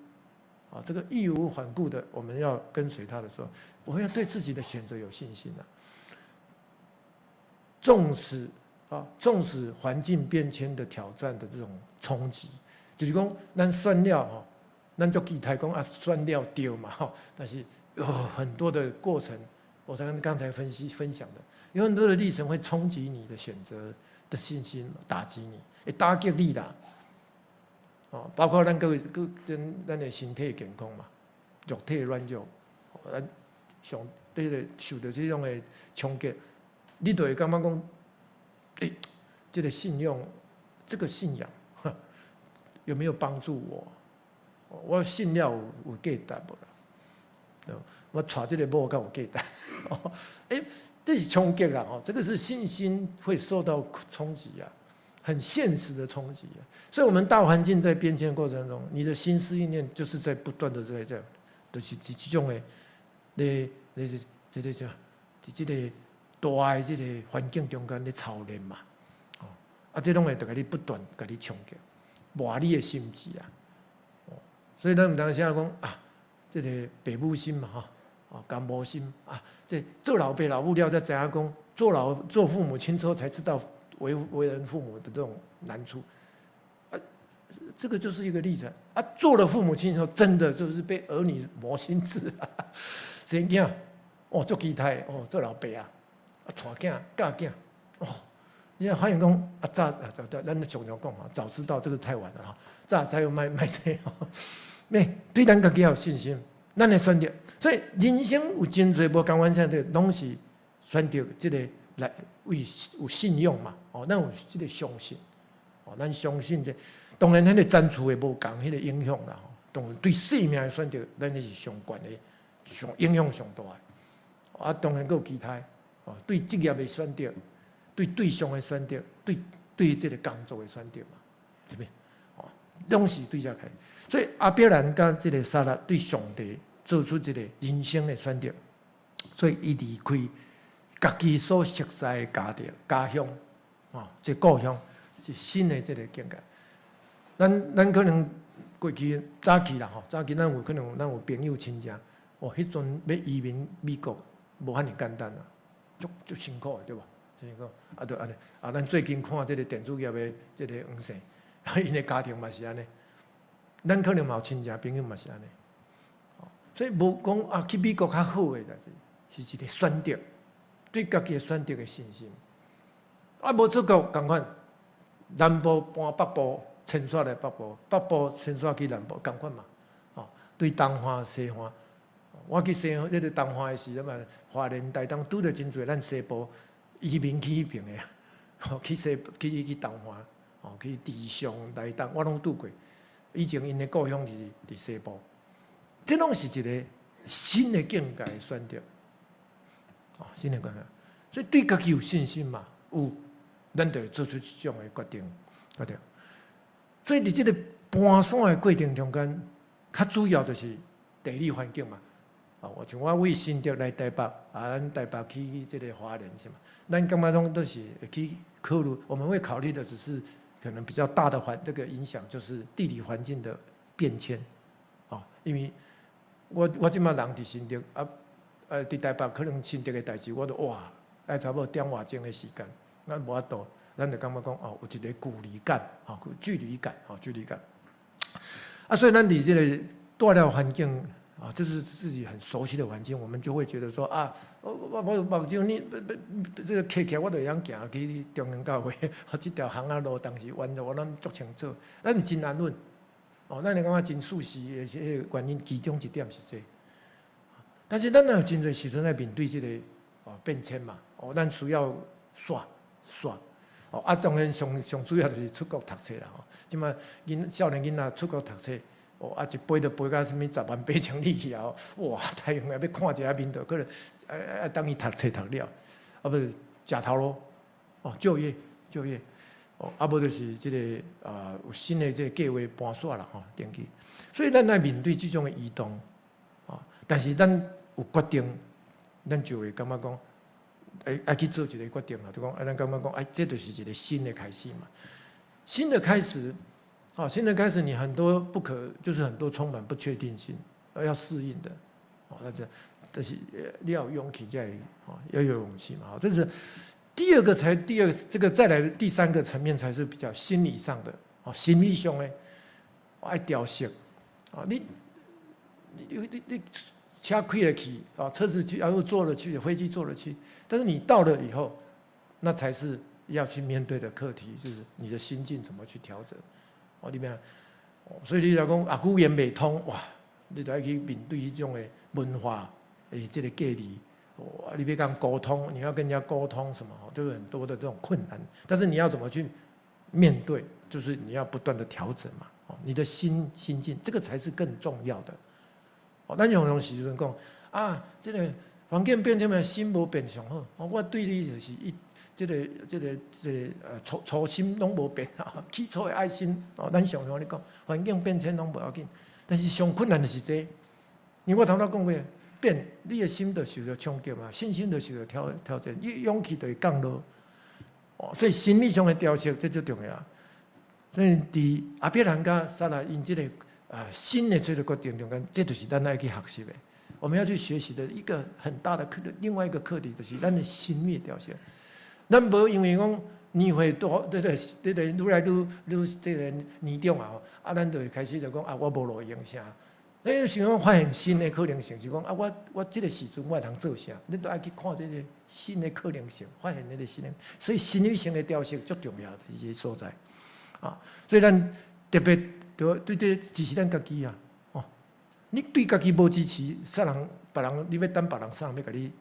[SPEAKER 1] 啊，這個義無反顧的我們要跟隨他的時候，我們要對自己的選擇有信心啊。縱使環境變遷的挑戰的這種衝擊，就是講咱選了吼，咱就期待講啊選了對嘛吼，但是有很多的過程，我剛剛才分析分享的，有很多的歷程會衝擊你的選擇的信心，打擊你，會打擊你啦。哦，包括咱各位各跟咱的身體健康嘛，肉體軟弱，咱上這個受著這種的衝擊，你就會感覺講，欸，這個信用，這個信仰，有沒有幫助我？我信了有價值無啦？我娶這個某敢有價值？欸，這是衝擊啦！哦，這個是信心會受到衝擊啊，很現實的衝擊啊。所以，我們大環境在變遷的過程中，你的心思意念就是在不斷的在這，就是這種的，你這個叫，佇這個大的這個環境中間咧操練嘛，哦，啊，這攏會共你不斷共你衝擊，磨你的心智啊。哦，所以咱有當時講啊，這個爸母心嘛，吼，哦，干母心啊，這做老爸老母了才知影講，做父母親之後才知道為人父母的這種難處，啊，這個就是一個例子啊。做了父母親以後，真的就是被兒女磨心智啊。生囝哦，足期待哦，做老爸啊，啊，帶囝教囝哦，你發現講啊，早啊，早咱常常講啊，早知道這個太晚了哈，早知欲莫莫這，咩？對咱家己要有信心。咱的選擇，所以人生有真濟無仝款選擇，攏是選擇這个來為有信仰嘛。哦，咱有這个相信，哦，咱相信這，當然彼个層次會無仝，彼个影響啦。當然對生命的選擇，咱彼是上懸的，上影響上大的。啊，當然閣有其他的，哦，對職業的選擇，對對象的選擇，對這个工作的選擇嘛，是毋？哦，攏是對這開始。所以亞伯蘭佮這个撒拉對上帝做出這个人生的選擇，所以伊離開家己所熟悉的家庭、家鄉，哦，這故鄉是新的這个境界。咱可能過去早期啦吼，早期咱有可能咱有朋友親戚，哦，彼陣欲移民美國無遐爾簡單啊，足足辛苦的對無？辛苦啊，著按呢啊，咱最近看這个電子業的這个黃生，𪜶的家庭嘛是按呢。咱可能嘛有親戚朋友嘛是按呢，所以無講啊去美國較好的代誌，是一个選擇，對家己的選擇的信心。啊，無出國仝款，南部搬北部，遷徙來北部，北部遷徙去南部，仝款嘛。哦，對東岸西岸，我去西彼个東岸的時陣嘛，花蓮、台東拄著真濟咱西部移民去彼爿的，吼去西去東岸，哦去池上、台東，我攏拄過。以前𪜶的故鄉是佇西部，這攏是一个新的境界的選擇，哦，新的境界，所以對家己有信心嘛？有，咱就會做出這種的決定，決定。所以佇這个搬徙的過程中間，較主要就是地理環境嘛。啊，我像我為新竹來台北，啊，咱台北去這个花蓮是嘛？咱感覺攏都是會去考慮，我們會考慮的只是可能比較大的環，這個影響就是地理環境的變遷，哦，因為我這馬人佇新竹啊，佇台北可能新竹的代誌，我都哇，愛差不多點外鐘的時間，咱無法度，咱就感覺講哦，有一个距離感，吼，距離感，吼，距離感。啊，所以咱佇這个蹛了環境。啊，這是自己很熟悉的環境，我們就會覺得說啊，我目睭你不不，這个開起來我就會曉行去中央教會，這條巷仔路當時彎的我攏足清楚，咱是真安穩，哦，咱會感覺真舒適的這個原因，其中一點是這個。但是咱若有真濟時陣來面對這个哦變遷嘛，哦，咱需要徙徙，哦啊，當然上上主要就是出國讀冊啦吼，這馬囡少年囡仔出國讀冊。哦，啊，一飛就飛到啥物10萬八千里去啊！哇，太遠啊，欲看一下面就可能愛等伊讀冊讀了，啊，無食頭路，哦，就業就業，哦，啊，無就是這个啊，有新的這个計劃搬徙啦吼，轉去。所以咱愛面對這種的移動，哦，但是咱有決定，咱就會感覺講，愛去做一个決定啦，就講啊，咱感覺講，哎，這就是一个新的開始嘛，新的開始。好，新的開始，你很多不可，就是很多充滿不確定性，要適應的。哦，那這是你要有勇氣在，哦，要有勇氣嘛。這是第二個才，第二這個再來第三個層面才是比較心理上的。哦，心理上的愛調適。啊，你車開了去，啊，車子去，然後坐了去，飛機坐了去，但是你到了以後，那才是要去面對的課題，就是你的心境怎麼去調整。哦，你明？所以你若講啊，語言袂通，哇，你就愛去面對彼種的文化的這个隔離，哦，你欲共溝通，你要跟人家溝通什麼，都有很多的這種困難。但是你要怎麼去面對，就是你要不斷的調整嘛。哦，你的心境，這個才是更重要的。哦，咱常常時陣講啊，這个環境變遷嘛，心無變上好。我對你就是一。這个初心攏無變啊，起初的愛心哦，咱常常咧講，環境變遷攏無要緊，但是上困難的是這個，因為我頭拄講過，變你的心就受著衝擊嘛，信心就受著挑戰，你勇氣就會降落。哦，所以心理上的調適這最重要。所以佇亞伯蘭佮撒拉𪜶這个啊新的這个決定中間，這就是咱愛去學習的。我們要去學習的一個很大的課，另外一個課題就是咱的心理調適。咱無因為講年歲大，這個愈來愈愈這个年長啊，啊，咱就會開始就講啊，我無路用啥？你想講發現新的可能性，是講啊，我這个時陣我會通做啥？你都愛去看這个新的可能性，發現那个新的，所以心理上的調適足重要的一個所在啊。所以咱特別對對對，支持咱家己啊，哦，你對家己無支持，啥人別人你欲等別人啥人欲共你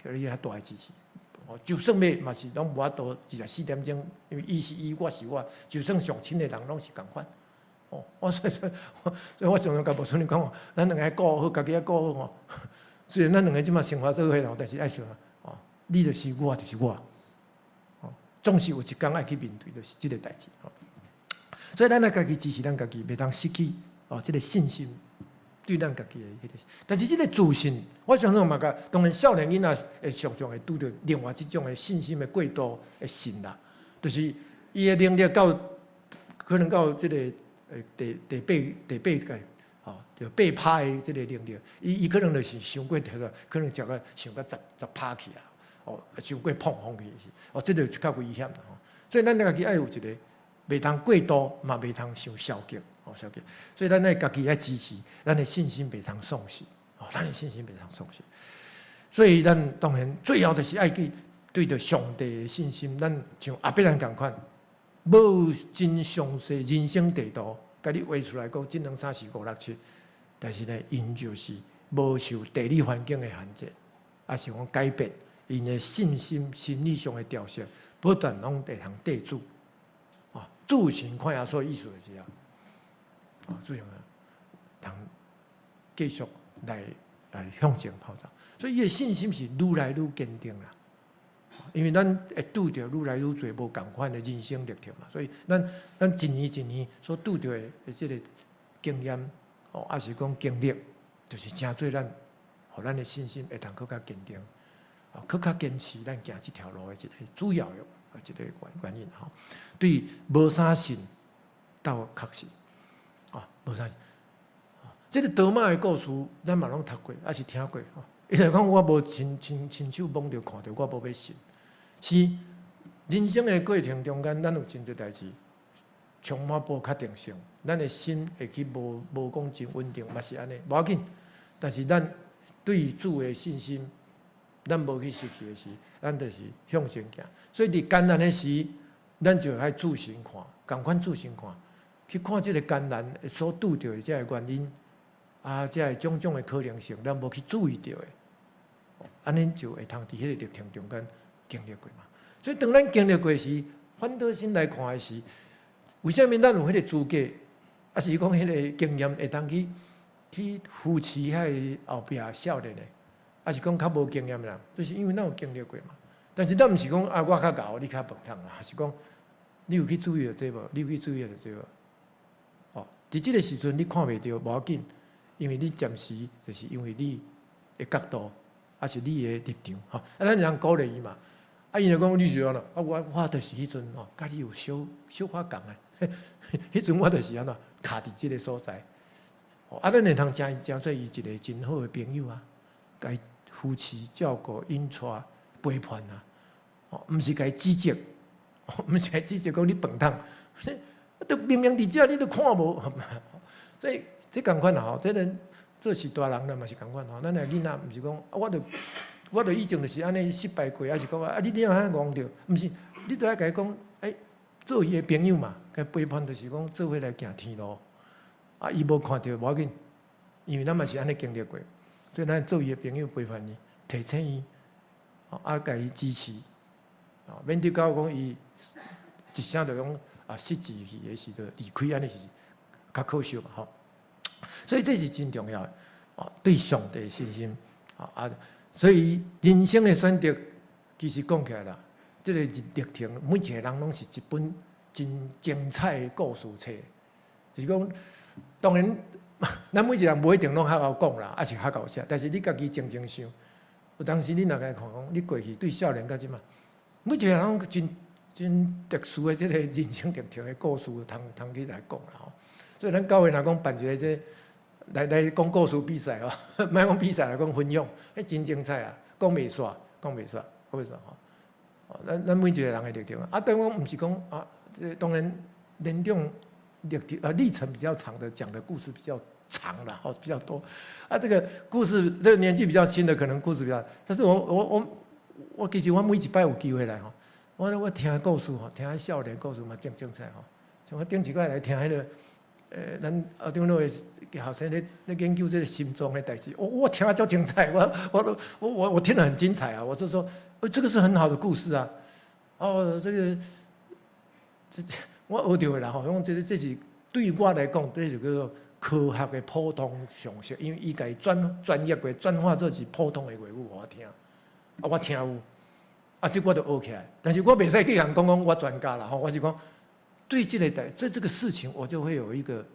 [SPEAKER 1] 共你遐大的支持？哦，就算欲嘛是攏無法度24點鐘，因為伊是伊，我是我，就算上親的人攏是仝款。哦，我所以所以所以我常常共牧師講，咱兩個愛顧好，家己愛顧好吼。雖然咱兩個這馬生活做伙咯，但是愛想哦，你就是我，就是我。哦，總是有一工愛去面對，就是這個代誌。所以咱愛家己支持咱家己，袂當失去哦，這個信心對咱家己的彼個。但是這個自信，我相信嘛，共當然少年囡仔會常常會拄著另外這種的信心的過度的信啦，就是伊的能力到可能到這個第八個吼，就八趴的這個能力，伊可能就是傷過頭，可能食個傷過十趴去啊，哦，傷過膨風去是，哦，這個就較危險啦吼。所以咱家己愛有一個袂通過度，嘛袂通傷消極，哦，消極。所以咱愛家己愛支持，咱的信心袂通喪失，哦，咱的信心袂通喪失。所以咱當然最後就是愛去對著上帝的信心，咱像亞伯蘭仝款，無真詳細人生地圖，共你畫出來講，這兩三四五六七，但是呢，𪜶就是無受地理環境的限制，抑是講改變𪜶的信心、心理上的調適，不斷攏會通對主，啊，自信看耶穌意思就是啊，啊，自信啊，通繼續來向前跑走，所以伊的信心是愈來愈堅定啦。因為咱會拄著愈來愈濟無仝款的人生歷程嘛，所以咱一年一年所拄著的這個經驗，哦，抑是講經歷，就是成做咱，予咱的信心會當閣較堅定，哦，閣較堅持咱行這條路的一個主要的一個原因吼。對無啥信到確信，啊，無啥信，這個多馬的故事，咱嘛攏讀過，抑是聽過吼。伊就講我無親手摸著看著，我無欲信。是人生的過程中間，咱有真濟代誌充滿無確定性，咱的心會去無講真穩定，嘛是按呢，無要緊。但是咱對主的信心，咱無去失去的時，咱就是向前行。所以佇艱難的時，咱就愛注神看，仝款注神看，去看這個艱難所拄著的這个原因，啊，這个種種的可能性，咱無去注意著的，按呢就會通佇彼个歷程中間經歷過嘛。所以當咱經歷過時，反倒身來看的時，為啥物咱有彼個資格，抑是講彼個經驗會當去扶持彼个後壁少年的，抑是講較無經驗的人，就是因為咱有經歷過嘛。但是咱毋是講啊，我較𠢕，你較笨桶啦，是講你有去注意著這無？你有去注意著這無？哦，佇這個時陣你看袂著無要緊，因為你暫時就是因為你的角度，抑是你的立場，吼，啊，咱會通鼓勵伊嘛。啊，伊就講你是按怎？啊，我就是彼陣吼，佮你有小小可仝的，彼陣我就是按怎卡佇這个所在。啊，咱會通誠伊誠做伊一个真好的朋友啊，共伊扶持照顧、引帶、陪伴啊。哦，毋是共伊指責，毋是共伊指責講你笨桶，都明明佇遮你都看無。所以這仝款吼，這個做是大人啦嘛是仝款吼。咱的囡仔毋是講啊，我著以前就是按呢失敗過，抑是講啊，你怎樣戇著？毋是，你著愛共伊講，欸，做伊的朋友嘛，共伊陪伴就是講做伙來行天路。啊，伊無看著無要緊，因為咱嘛是按呢經歷過，所以咱做伊的朋友陪伴伊，提醒伊，啊，共伊支持，啊，免得到講伊一聲就講啊失志去的時就離開，按呢是較可惜嘛吼。所以這是真重要的，啊，對上帝的信心，啊，所以人生的選擇其實講起來啦，這個歷程每一個人攏是一本真精彩的故事冊，就是講。當然，咱每一個人無一定攏較𠢕講啦，抑是較𠢕寫。但是你家己靜靜想，有當時你若共看講，你過去對少年到這馬，每一個人攏真真特殊的這個人生歷程的故事，通通去來講啦吼。所以咱教會若講辦一個這來講故事比賽吼，莫講比賽來講分享，彼真精彩啊！講袂煞，講袂煞，講袂煞吼。咱每一個人的歷程啊，當然毋是講啊，這當然年長。歷程啊，歷程比較長的，講的故事比較長啦，吼，比較多。啊，這個故事，這個年紀比較輕的，可能故事比較。但是我其實我每一擺有機會來吼，我聽故事吼，聽少年故事嘛，真精彩吼。像我頂一擺來聽彼個，咱阿長老的後生咧研究這个心臟的代誌，我聽得足精彩，我聽得很精彩啊！我就說，這個是很好的故事啊！哦，這個這我學著的啦吼，講這個這是對我來講，這是叫做科學的普通常識，因為伊共專業的轉化做是普通的話語予我聽，啊，我聽有，啊，這我就學起來。但是我袂使去共人講講我專家啦吼，我是講對這個代這個事情，我就會有一個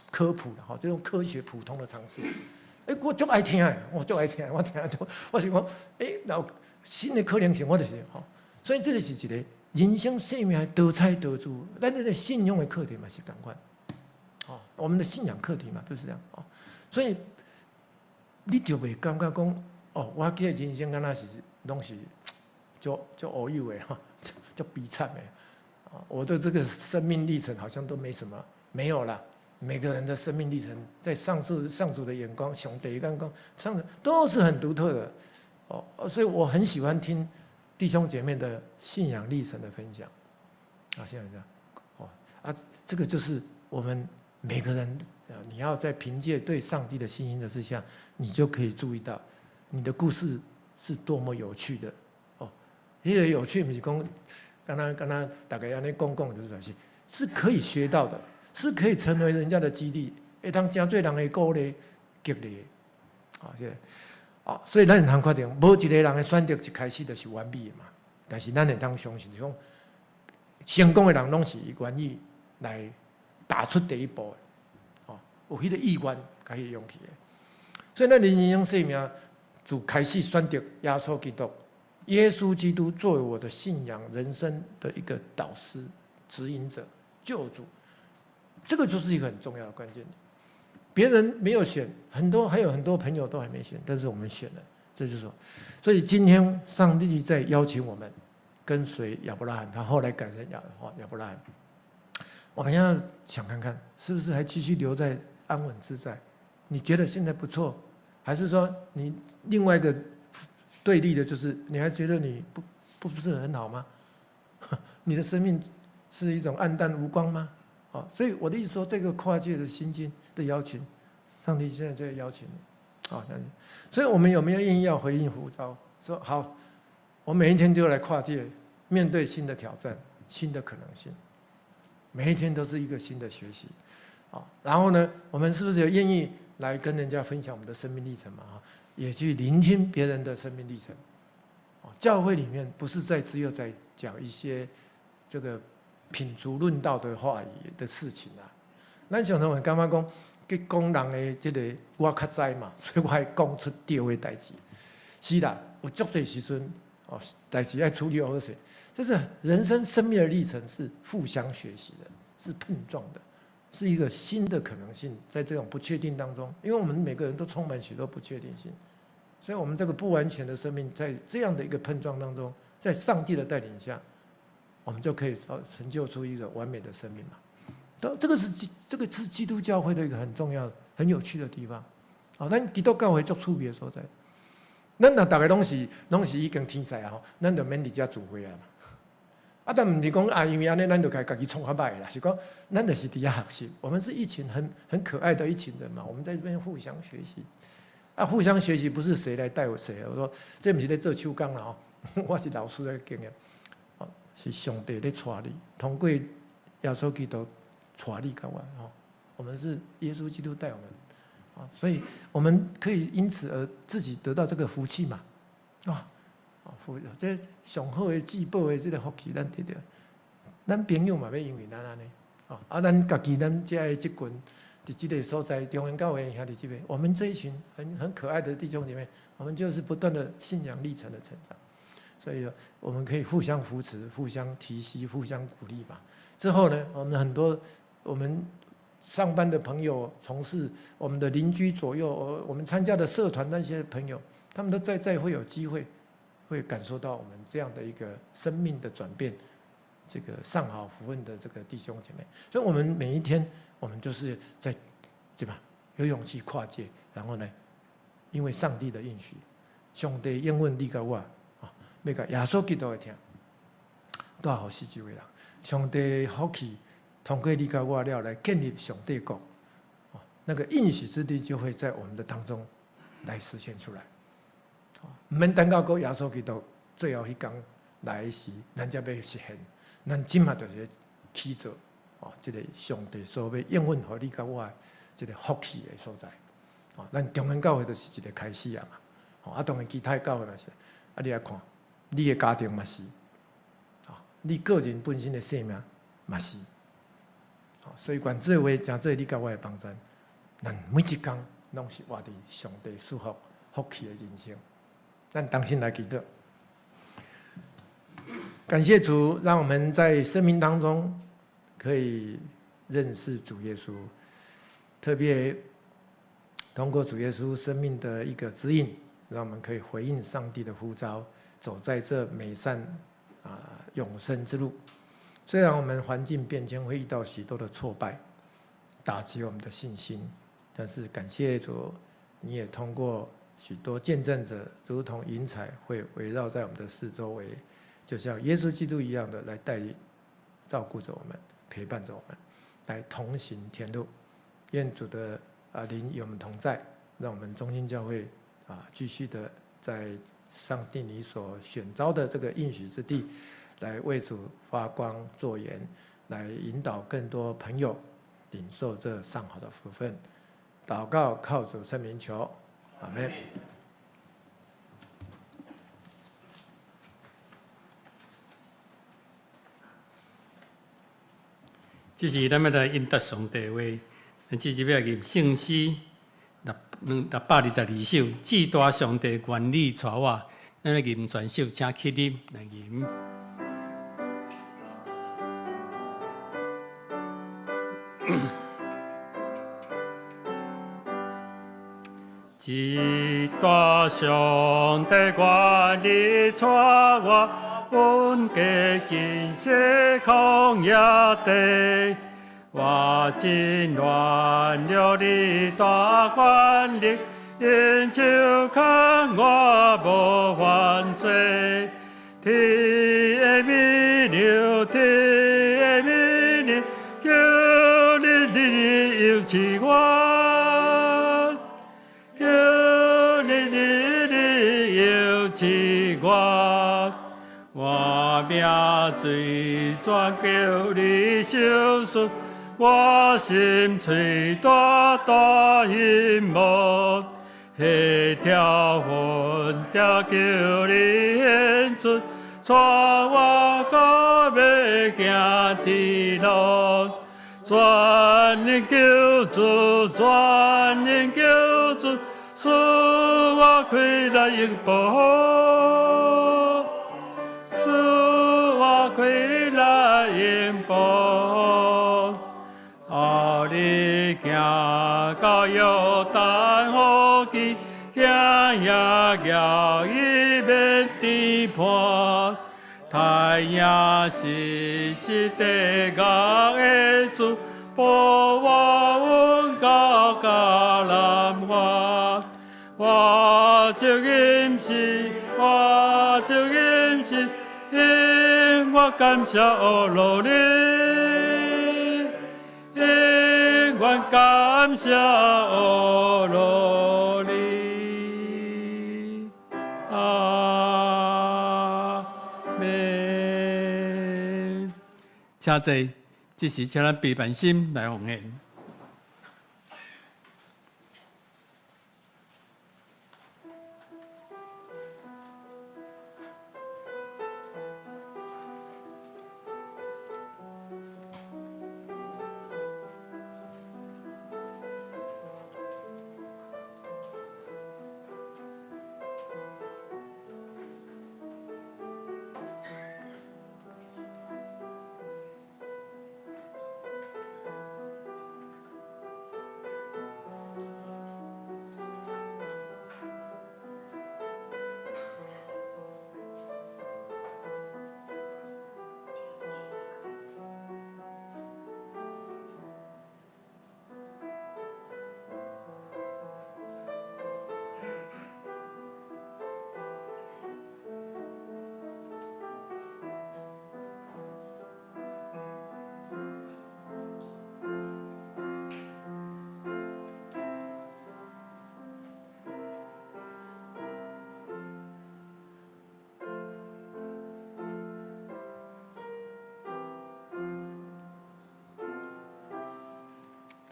[SPEAKER 1] 科普的吼，這種科學普通的常識。欸，我足愛聽的，我足愛聽，我聽著，我是講，欸，然後新的可能性，我就是吼，所以這個是一個人生生命多彩多姿，咱這個信仰的課題嘛是仝款，哦，我們的信仰課題嘛都是這樣哦，所以你就袂感覺講，哦，我這個人生敢若是攏是足足烏有的吼，足悲慘的，我的這個生命歷程好像都沒什麼，沒有啦。每個人的生命歷程，在上主的眼光，上帝眼光，唱的都是很獨特的，哦，所以我很喜歡聽弟兄姐妹的信仰歷程的分享，啊，信仰這樣，哦，啊，這個就是我們每個人，你要在憑借對上帝的信心的之下，你就可以注意到你的故事是多麼有趣的，哦，那個有趣，毋是講，敢若敢若大家按呢講講就是是可以學到的。是可以成為人家的激勵，會當成做人的鼓勵、激勵，啊，這個，啊，所以咱會通確定，無一個人的選擇一開始就是完美的嘛。但是咱會當相信，講成功的人攏是願意來踏出第一步的，哦，有彼個意願佮彼個勇氣的。所以咱人生生命就開始選擇耶穌基督，耶穌基督作為我的信仰人生的一個導師、指引者、救主。這個就是一個很重要的關鍵。別人沒有選，很多還有很多朋友都還沒選，但是我們選了，這就是說，所以今天上帝在邀請我們跟隨亞伯拉罕，他後來改成亞伯拉罕。我們要想看看，是不是還繼續留在安穩自在？你覺得現在不錯，還是說你另外一個對立的，就是你還覺得你不是很好嗎？你的生命是一種黯淡無光嗎？哦，所以我的意思說，這個跨界的心經的邀請，上帝現在在邀請你，啊，所以我們有沒有願意要回應呼召？說好，我每一天都要來跨界，面對新的挑戰、新的可能性，每一天都是一個新的學習，啊，然後呢，我們是不是有願意來跟人家分享我們的生命歷程嘛？啊，也去聆聽別人的生命歷程。教會裡面不是在只有在講一些這個品竹論道的話語的事情啊，咱常常會感覺講，去講人的這個我較知嘛，所以我會講出對的代誌。是啦，有足濟時陣哦，代誌愛處理好勢。就是人生生命的歷程是互相學習的，是碰撞的，是一個新的可能性。在這種不確定當中，因為我們每個人都充滿許多不確定性，所以我們這個不完全的生命，在這樣的一個碰撞當中，在上帝的帶領下，我們就可以成就出一個完美的生命嘛？都這個是基督教會的一個很重要、很有趣的地方。哦，咱基督教會足趣味的所在。咱若逐家攏是已經天使啊，咱就免佇遮聚會啊嘛。啊，但毋是講啊，因為按呢，咱就共家己創較歹啦。是講，咱就是佇遐學習。我們是一群很可愛的一群人嘛。我們在這邊互相學習。啊，互相學習不是誰來帶我誰。我說這毋是咧做手工啦吼，我是老師的經驗。是上帝咧帶你，通過耶穌基督帶你佮我吼，我們是耶穌基督帶我們，啊，所以我們可以因此而自己得到這個福氣嘛，啊，福這上好的至寶的這個福氣，咱得著。咱朋友嘛欲因為咱按呢，啊，咱家己咱遮的這群，佇這個所在，中原教會兄弟姊妹，我們這一群很可愛的弟兄姐妹，我們就是不斷的信仰歷程的成長。所以我們可以互相扶持、互相提攜、互相鼓勵吧。之後呢，我們很多我們上班的朋友、同事、我們的鄰居左右、我們參加的社團那些朋友，他們都在會有機會，會感受到我們這樣的一個生命的轉變，這個上好福分的這個弟兄姐妹。所以，我們每一天，我們就是在對吧？有勇氣跨界，然後呢，因為上帝的應許，上帝應允你佮我。欲共耶穌基督的疼，帶予四周的人。上帝福氣通過你佮我了來建立上帝國，那個應許之地就會在我們的當中來實現出來。毋免等到閣耶穌基督最後彼工來時，咱才欲實現。咱這馬就是去做哦，這個上帝所欲應允予你佮我的這個福氣的所在。哦，咱中間教會就是一個開始啊嘛。哦，啊，當然其他教會嘛是，啊，你來看，你的家庭嘛是，哦，你個人本身的生命嘛是。所以願這話成做你佮我的幫贊，咱每一工攏是活佇上帝賜福福氣的人生。咱同心來祈禱，感謝主，讓我們在生命當中可以認識主耶穌，特別通過主耶穌生命的一個指引，讓我們可以回應上帝的呼召，走在這美善永生之路。雖然我們環境變遷會遇到許多的挫敗，打擊我們的信心，但是感謝主，你也通過許多見證者，如同雲彩會圍繞在我們的四周圍，就像耶穌基督一樣的來帶領、照顧着我們，陪伴着我們，來同行天路。願主的靈與我們同在，讓我們中心教會繼續的在上帝你所選召的這個應許之地，來為主發光作鹽，來引導更多朋友領受這上好的福分。禱告靠主聖名求，阿門。
[SPEAKER 2] 這是咱欲來應答上帝話，咱這是欲來吟聖詩622首，至大上帝願你帶我，咱來吟全首，請起立來吟。至大上帝願你帶我，阮過近西曠野地，我真願著你大權力，用手牽我無犯罪。天的美娘，天的美娘，求你日日扶持我，求你日日扶持我。我命水泉求你收束，我心喙大大希望，彼条痕条求你显出，带我到欲行天路。全能救主，全能救主，赐我开来永保护，赐我开来永保护。后日行到约旦河基，行也摇伊免跌破。太阳是一地狱的主，保我稳到迦南岸。我就吟诗，我就吟诗，因我感謝阿羅你，永遠感謝阿羅你。阿們。請坐，這時請咱閉辦心來奉獻。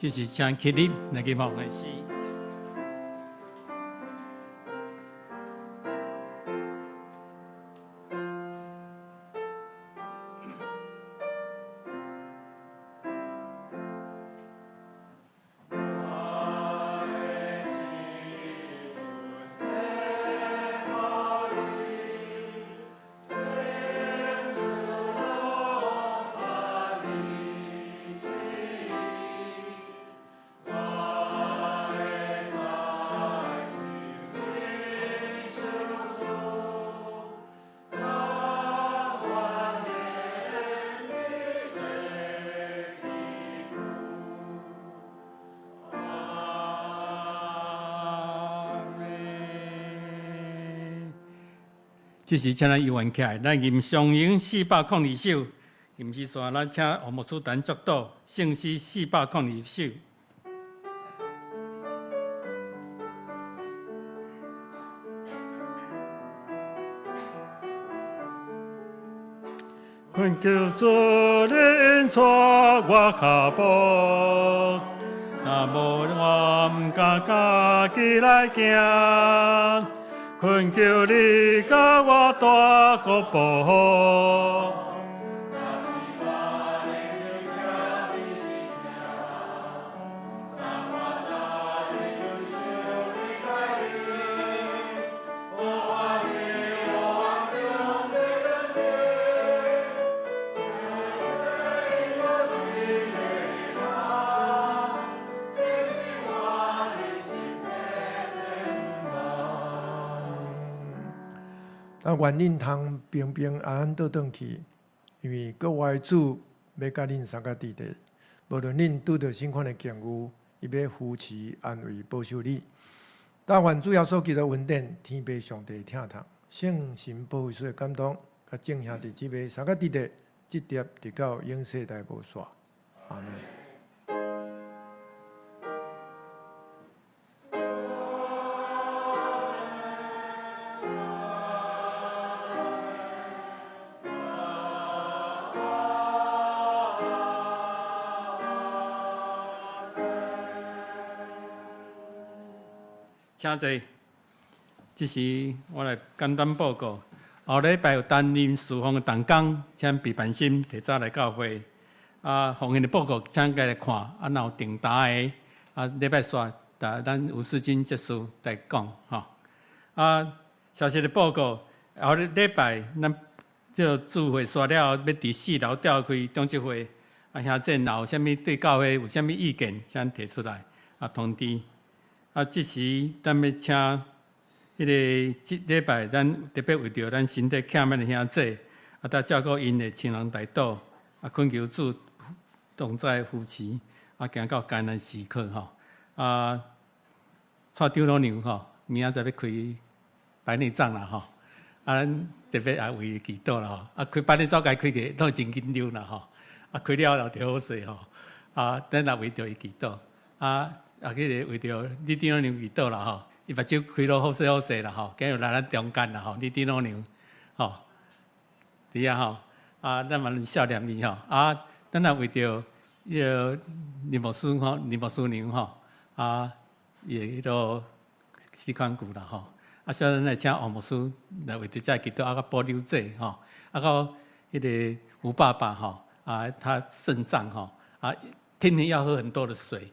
[SPEAKER 2] 這是請起立來去望的詩。這時請咱遊員起來，咱吟雙詠402首，吟詩煞咱請黃牧師彈祝禱，聖詩402首。
[SPEAKER 4] 懇求主恁帶我跤步，若無我毋敢家己來行。懇求你佮我帶個保護。
[SPEAKER 1] 但願恁通平平安安倒轉去，因為國外主欲佮恁相佮佇咧，無論恁拄著啥款的境遇，伊欲扶持、安慰、保守你。但願主耶穌基督恩典、天父上帝疼痛、聖神保惠師的感動，佮眾兄弟姊妹相佮佇咧，直直直到永世代無煞。阿們。
[SPEAKER 2] 請坐。這時我來簡單報告。後禮拜有擔任事奉的同工，請備辦心提早來教會。啊，奉獻的報告請過來看。啊，若有訂單的，啊，禮拜四，咱有時間結束再講吼。啊，消息的報告，後禮拜咱這個聚會煞了後，欲佇四樓召開長執會。啊，兄弟若有啥物對教會有啥物意見，請提出來，啊，通知。啊，這時咱欲請彼个這禮拜，咱特別為著咱身體欠的兄弟，啊，搭照顧𪜶的親人代禱，啊，懇求主同在扶持，啊，行到艱難時刻吼。啊，蔡長老娘吼，明仔載欲開白內障啦吼，啊，咱特別也為伊祈禱啦吼。啊，開白內障該開個攏真緊張啦吼。啊，開了後就好勢吼。啊，咱也為著伊祈禱。啊。啊，彼个為著李長老娘祈禱啦吼，伊目睭開落好勢好勢啦吼，今日來咱中間啦吼，李長老娘吼，佇遐吼，啊，咱嘛笑臉伊吼，啊，咱也為著彼个林牧師吼，林牧師娘吼，啊，伊的彼个死款久啦吼，啊，所以咱來請王牧師來為著這個祈禱，啊，閣保留者吼，啊，閣彼个吳爸爸吼，啊，他腎臟吼，啊，天天要喝很多的水。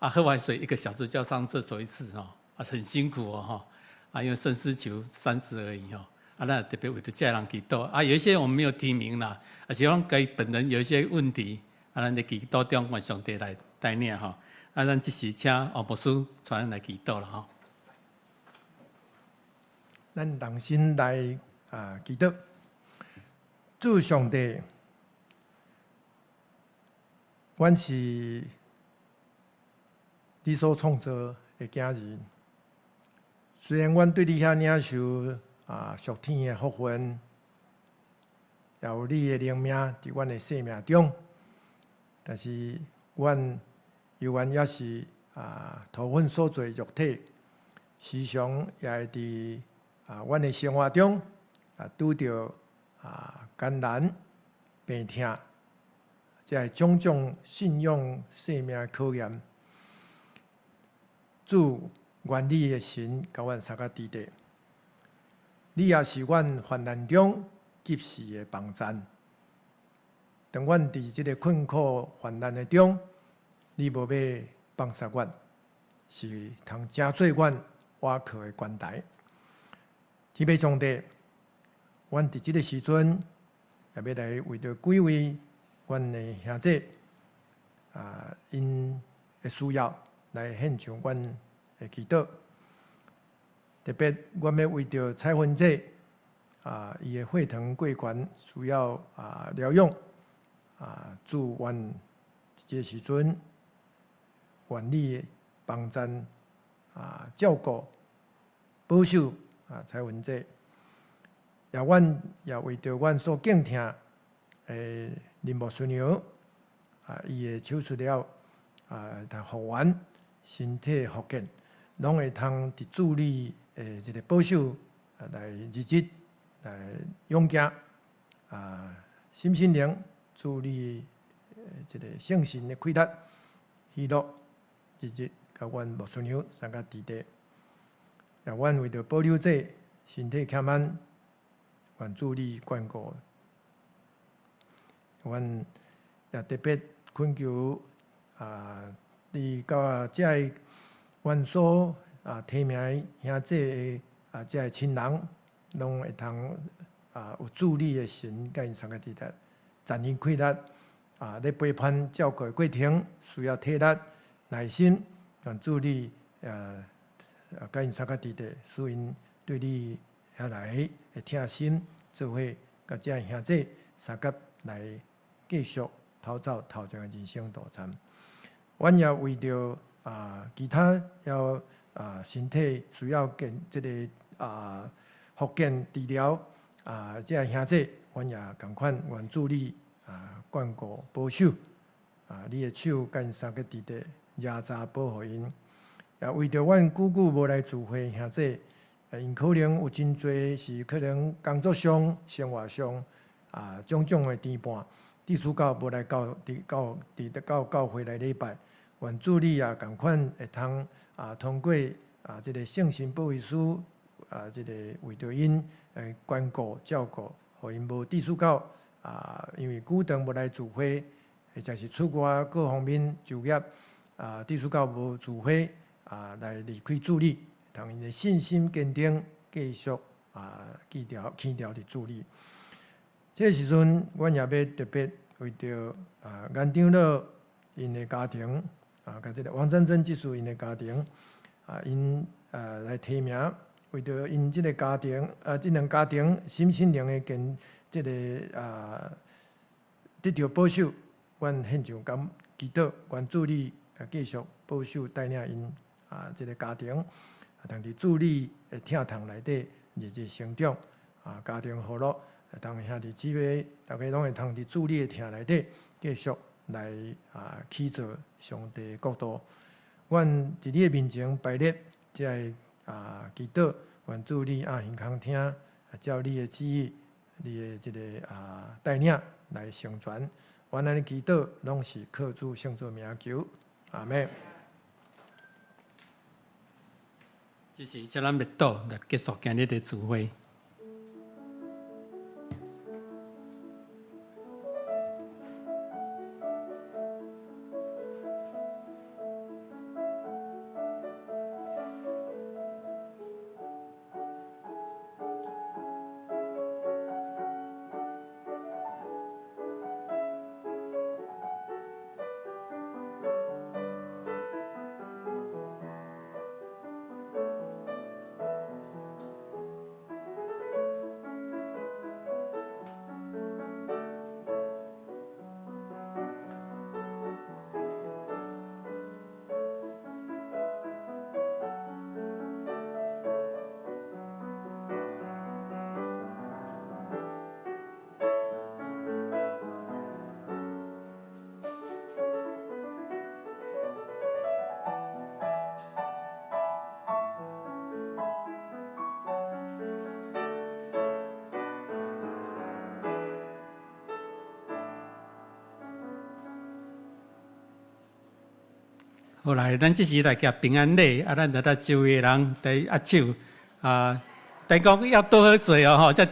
[SPEAKER 2] 啊，喝完水一個小時就要上廁所一次吼，啊，很辛苦哦吼，啊，因為腎絲球30而已吼，啊，咱特別為著這个人祈禱，啊，有一些我們沒有提名啦，啊，是講伊本人有一些問題，啊，咱佇祈禱中願上帝來帶領吼，啊，咱這時請王牧師帶咱來祈禱啦吼。
[SPEAKER 1] 咱同心來啊祈禱，主上帝，阮是你所創造的囝兒，雖然阮對你遐領受啊屬天的福分，也有你的靈命佇阮的生命中，但是阮猶原也是啊塗粉所做的肉體，時常也會佇啊阮的生活中啊拄著啊艱難病痛，這種種信仰生命考驗，主，願你的神佮阮相佮佇咧，你也是阮患難中及時的幫贊。當阮佇這个困苦患難的中，你無欲放殺阮，是通成做阮倚靠的關台。天父上帝，阮佇這个時陣也欲來為著幾位阮的兄弟啊，𪜶的需要來獻上阮的祈禱。特別，阮欲為著彩雲姐啊，伊的血糖過懸需要啊療養啊，主，阮佇這个時陣，願你幫贊啊照顧保守啊彩雲姐，也阮也為著阮所敬疼的林牧師娘啊，伊的手術了啊，通復原，身體復健，攏會通佇主你的一个保守來日日來勇行啊，心心靈主你的一个聖神的氣力喜樂，日日佮阮牧師娘相佮佇咧。也阮為著保留姐身體欠慢，願主你眷顧。阮也特別懇求啊，你佮遮个阮所啊提名的兄弟的啊遮个親人，攏會通啊有主你的神佮𪜶相佮佇咧，讚因氣力啊，咧陪伴照顧的過程需要體力、耐心，願主你啊佮𪜶相佮佇咧，使𪜶對你遐來的疼心，做伙佮遮个兄弟相佮來繼續跑走頭前的人生路程。阮也為著啊其他要啊身體需要健這个啊復健治療啊這个兄弟，阮也仝款願主你啊眷顧保守啊，你的手佮𪜶相佮佇咧，遮查保護𪜶。也為著阮久久無來聚會兄弟，𪜶可能有真濟是可能工作上、生活上啊種種的牽絆，致使到無來到佇到佇到教會來禮拜。願主你也仝款會通啊通過啊這个聖神保惠師啊這个為著𪜶來關顧照顧，予𪜶無致使到啊，因為久長無來聚會，或者是出外各方面就業啊，致使到無聚會啊來離開主你，通𪜶的信心堅定，繼續啊記牢牽牢佇主你。這个時陣，阮也欲特別為著啊顏長老𪜶的家庭啊，佮這个王珍珍執事𪜶的家庭啊，𪜶啊來提名，為著𪜶這个家庭啊，這兩家庭心心靈的健這个啊得著保守，阮獻上感祈禱，願主你啊繼續保守帶領𪜶啊這个家庭，啊，通佇主你的疼痛內底日日成長啊，家庭和樂，通兄弟姊妹，逐家攏會通佇主你的疼內底繼續來啊起造上帝的國度。阮佇你的面前擺列這个啊祈禱，願主你阿耳孔聽，照你的旨意，你的這个啊帶領來成全。阮按呢祈禱，攏是靠主聖子名求，阿們。
[SPEAKER 2] 這是請咱默禱來結束今日的聚會。好來，咱這時來行平安禮，啊，咱來甲周圍的人來握手，啊，但講要多喝水哦，吼，才聽。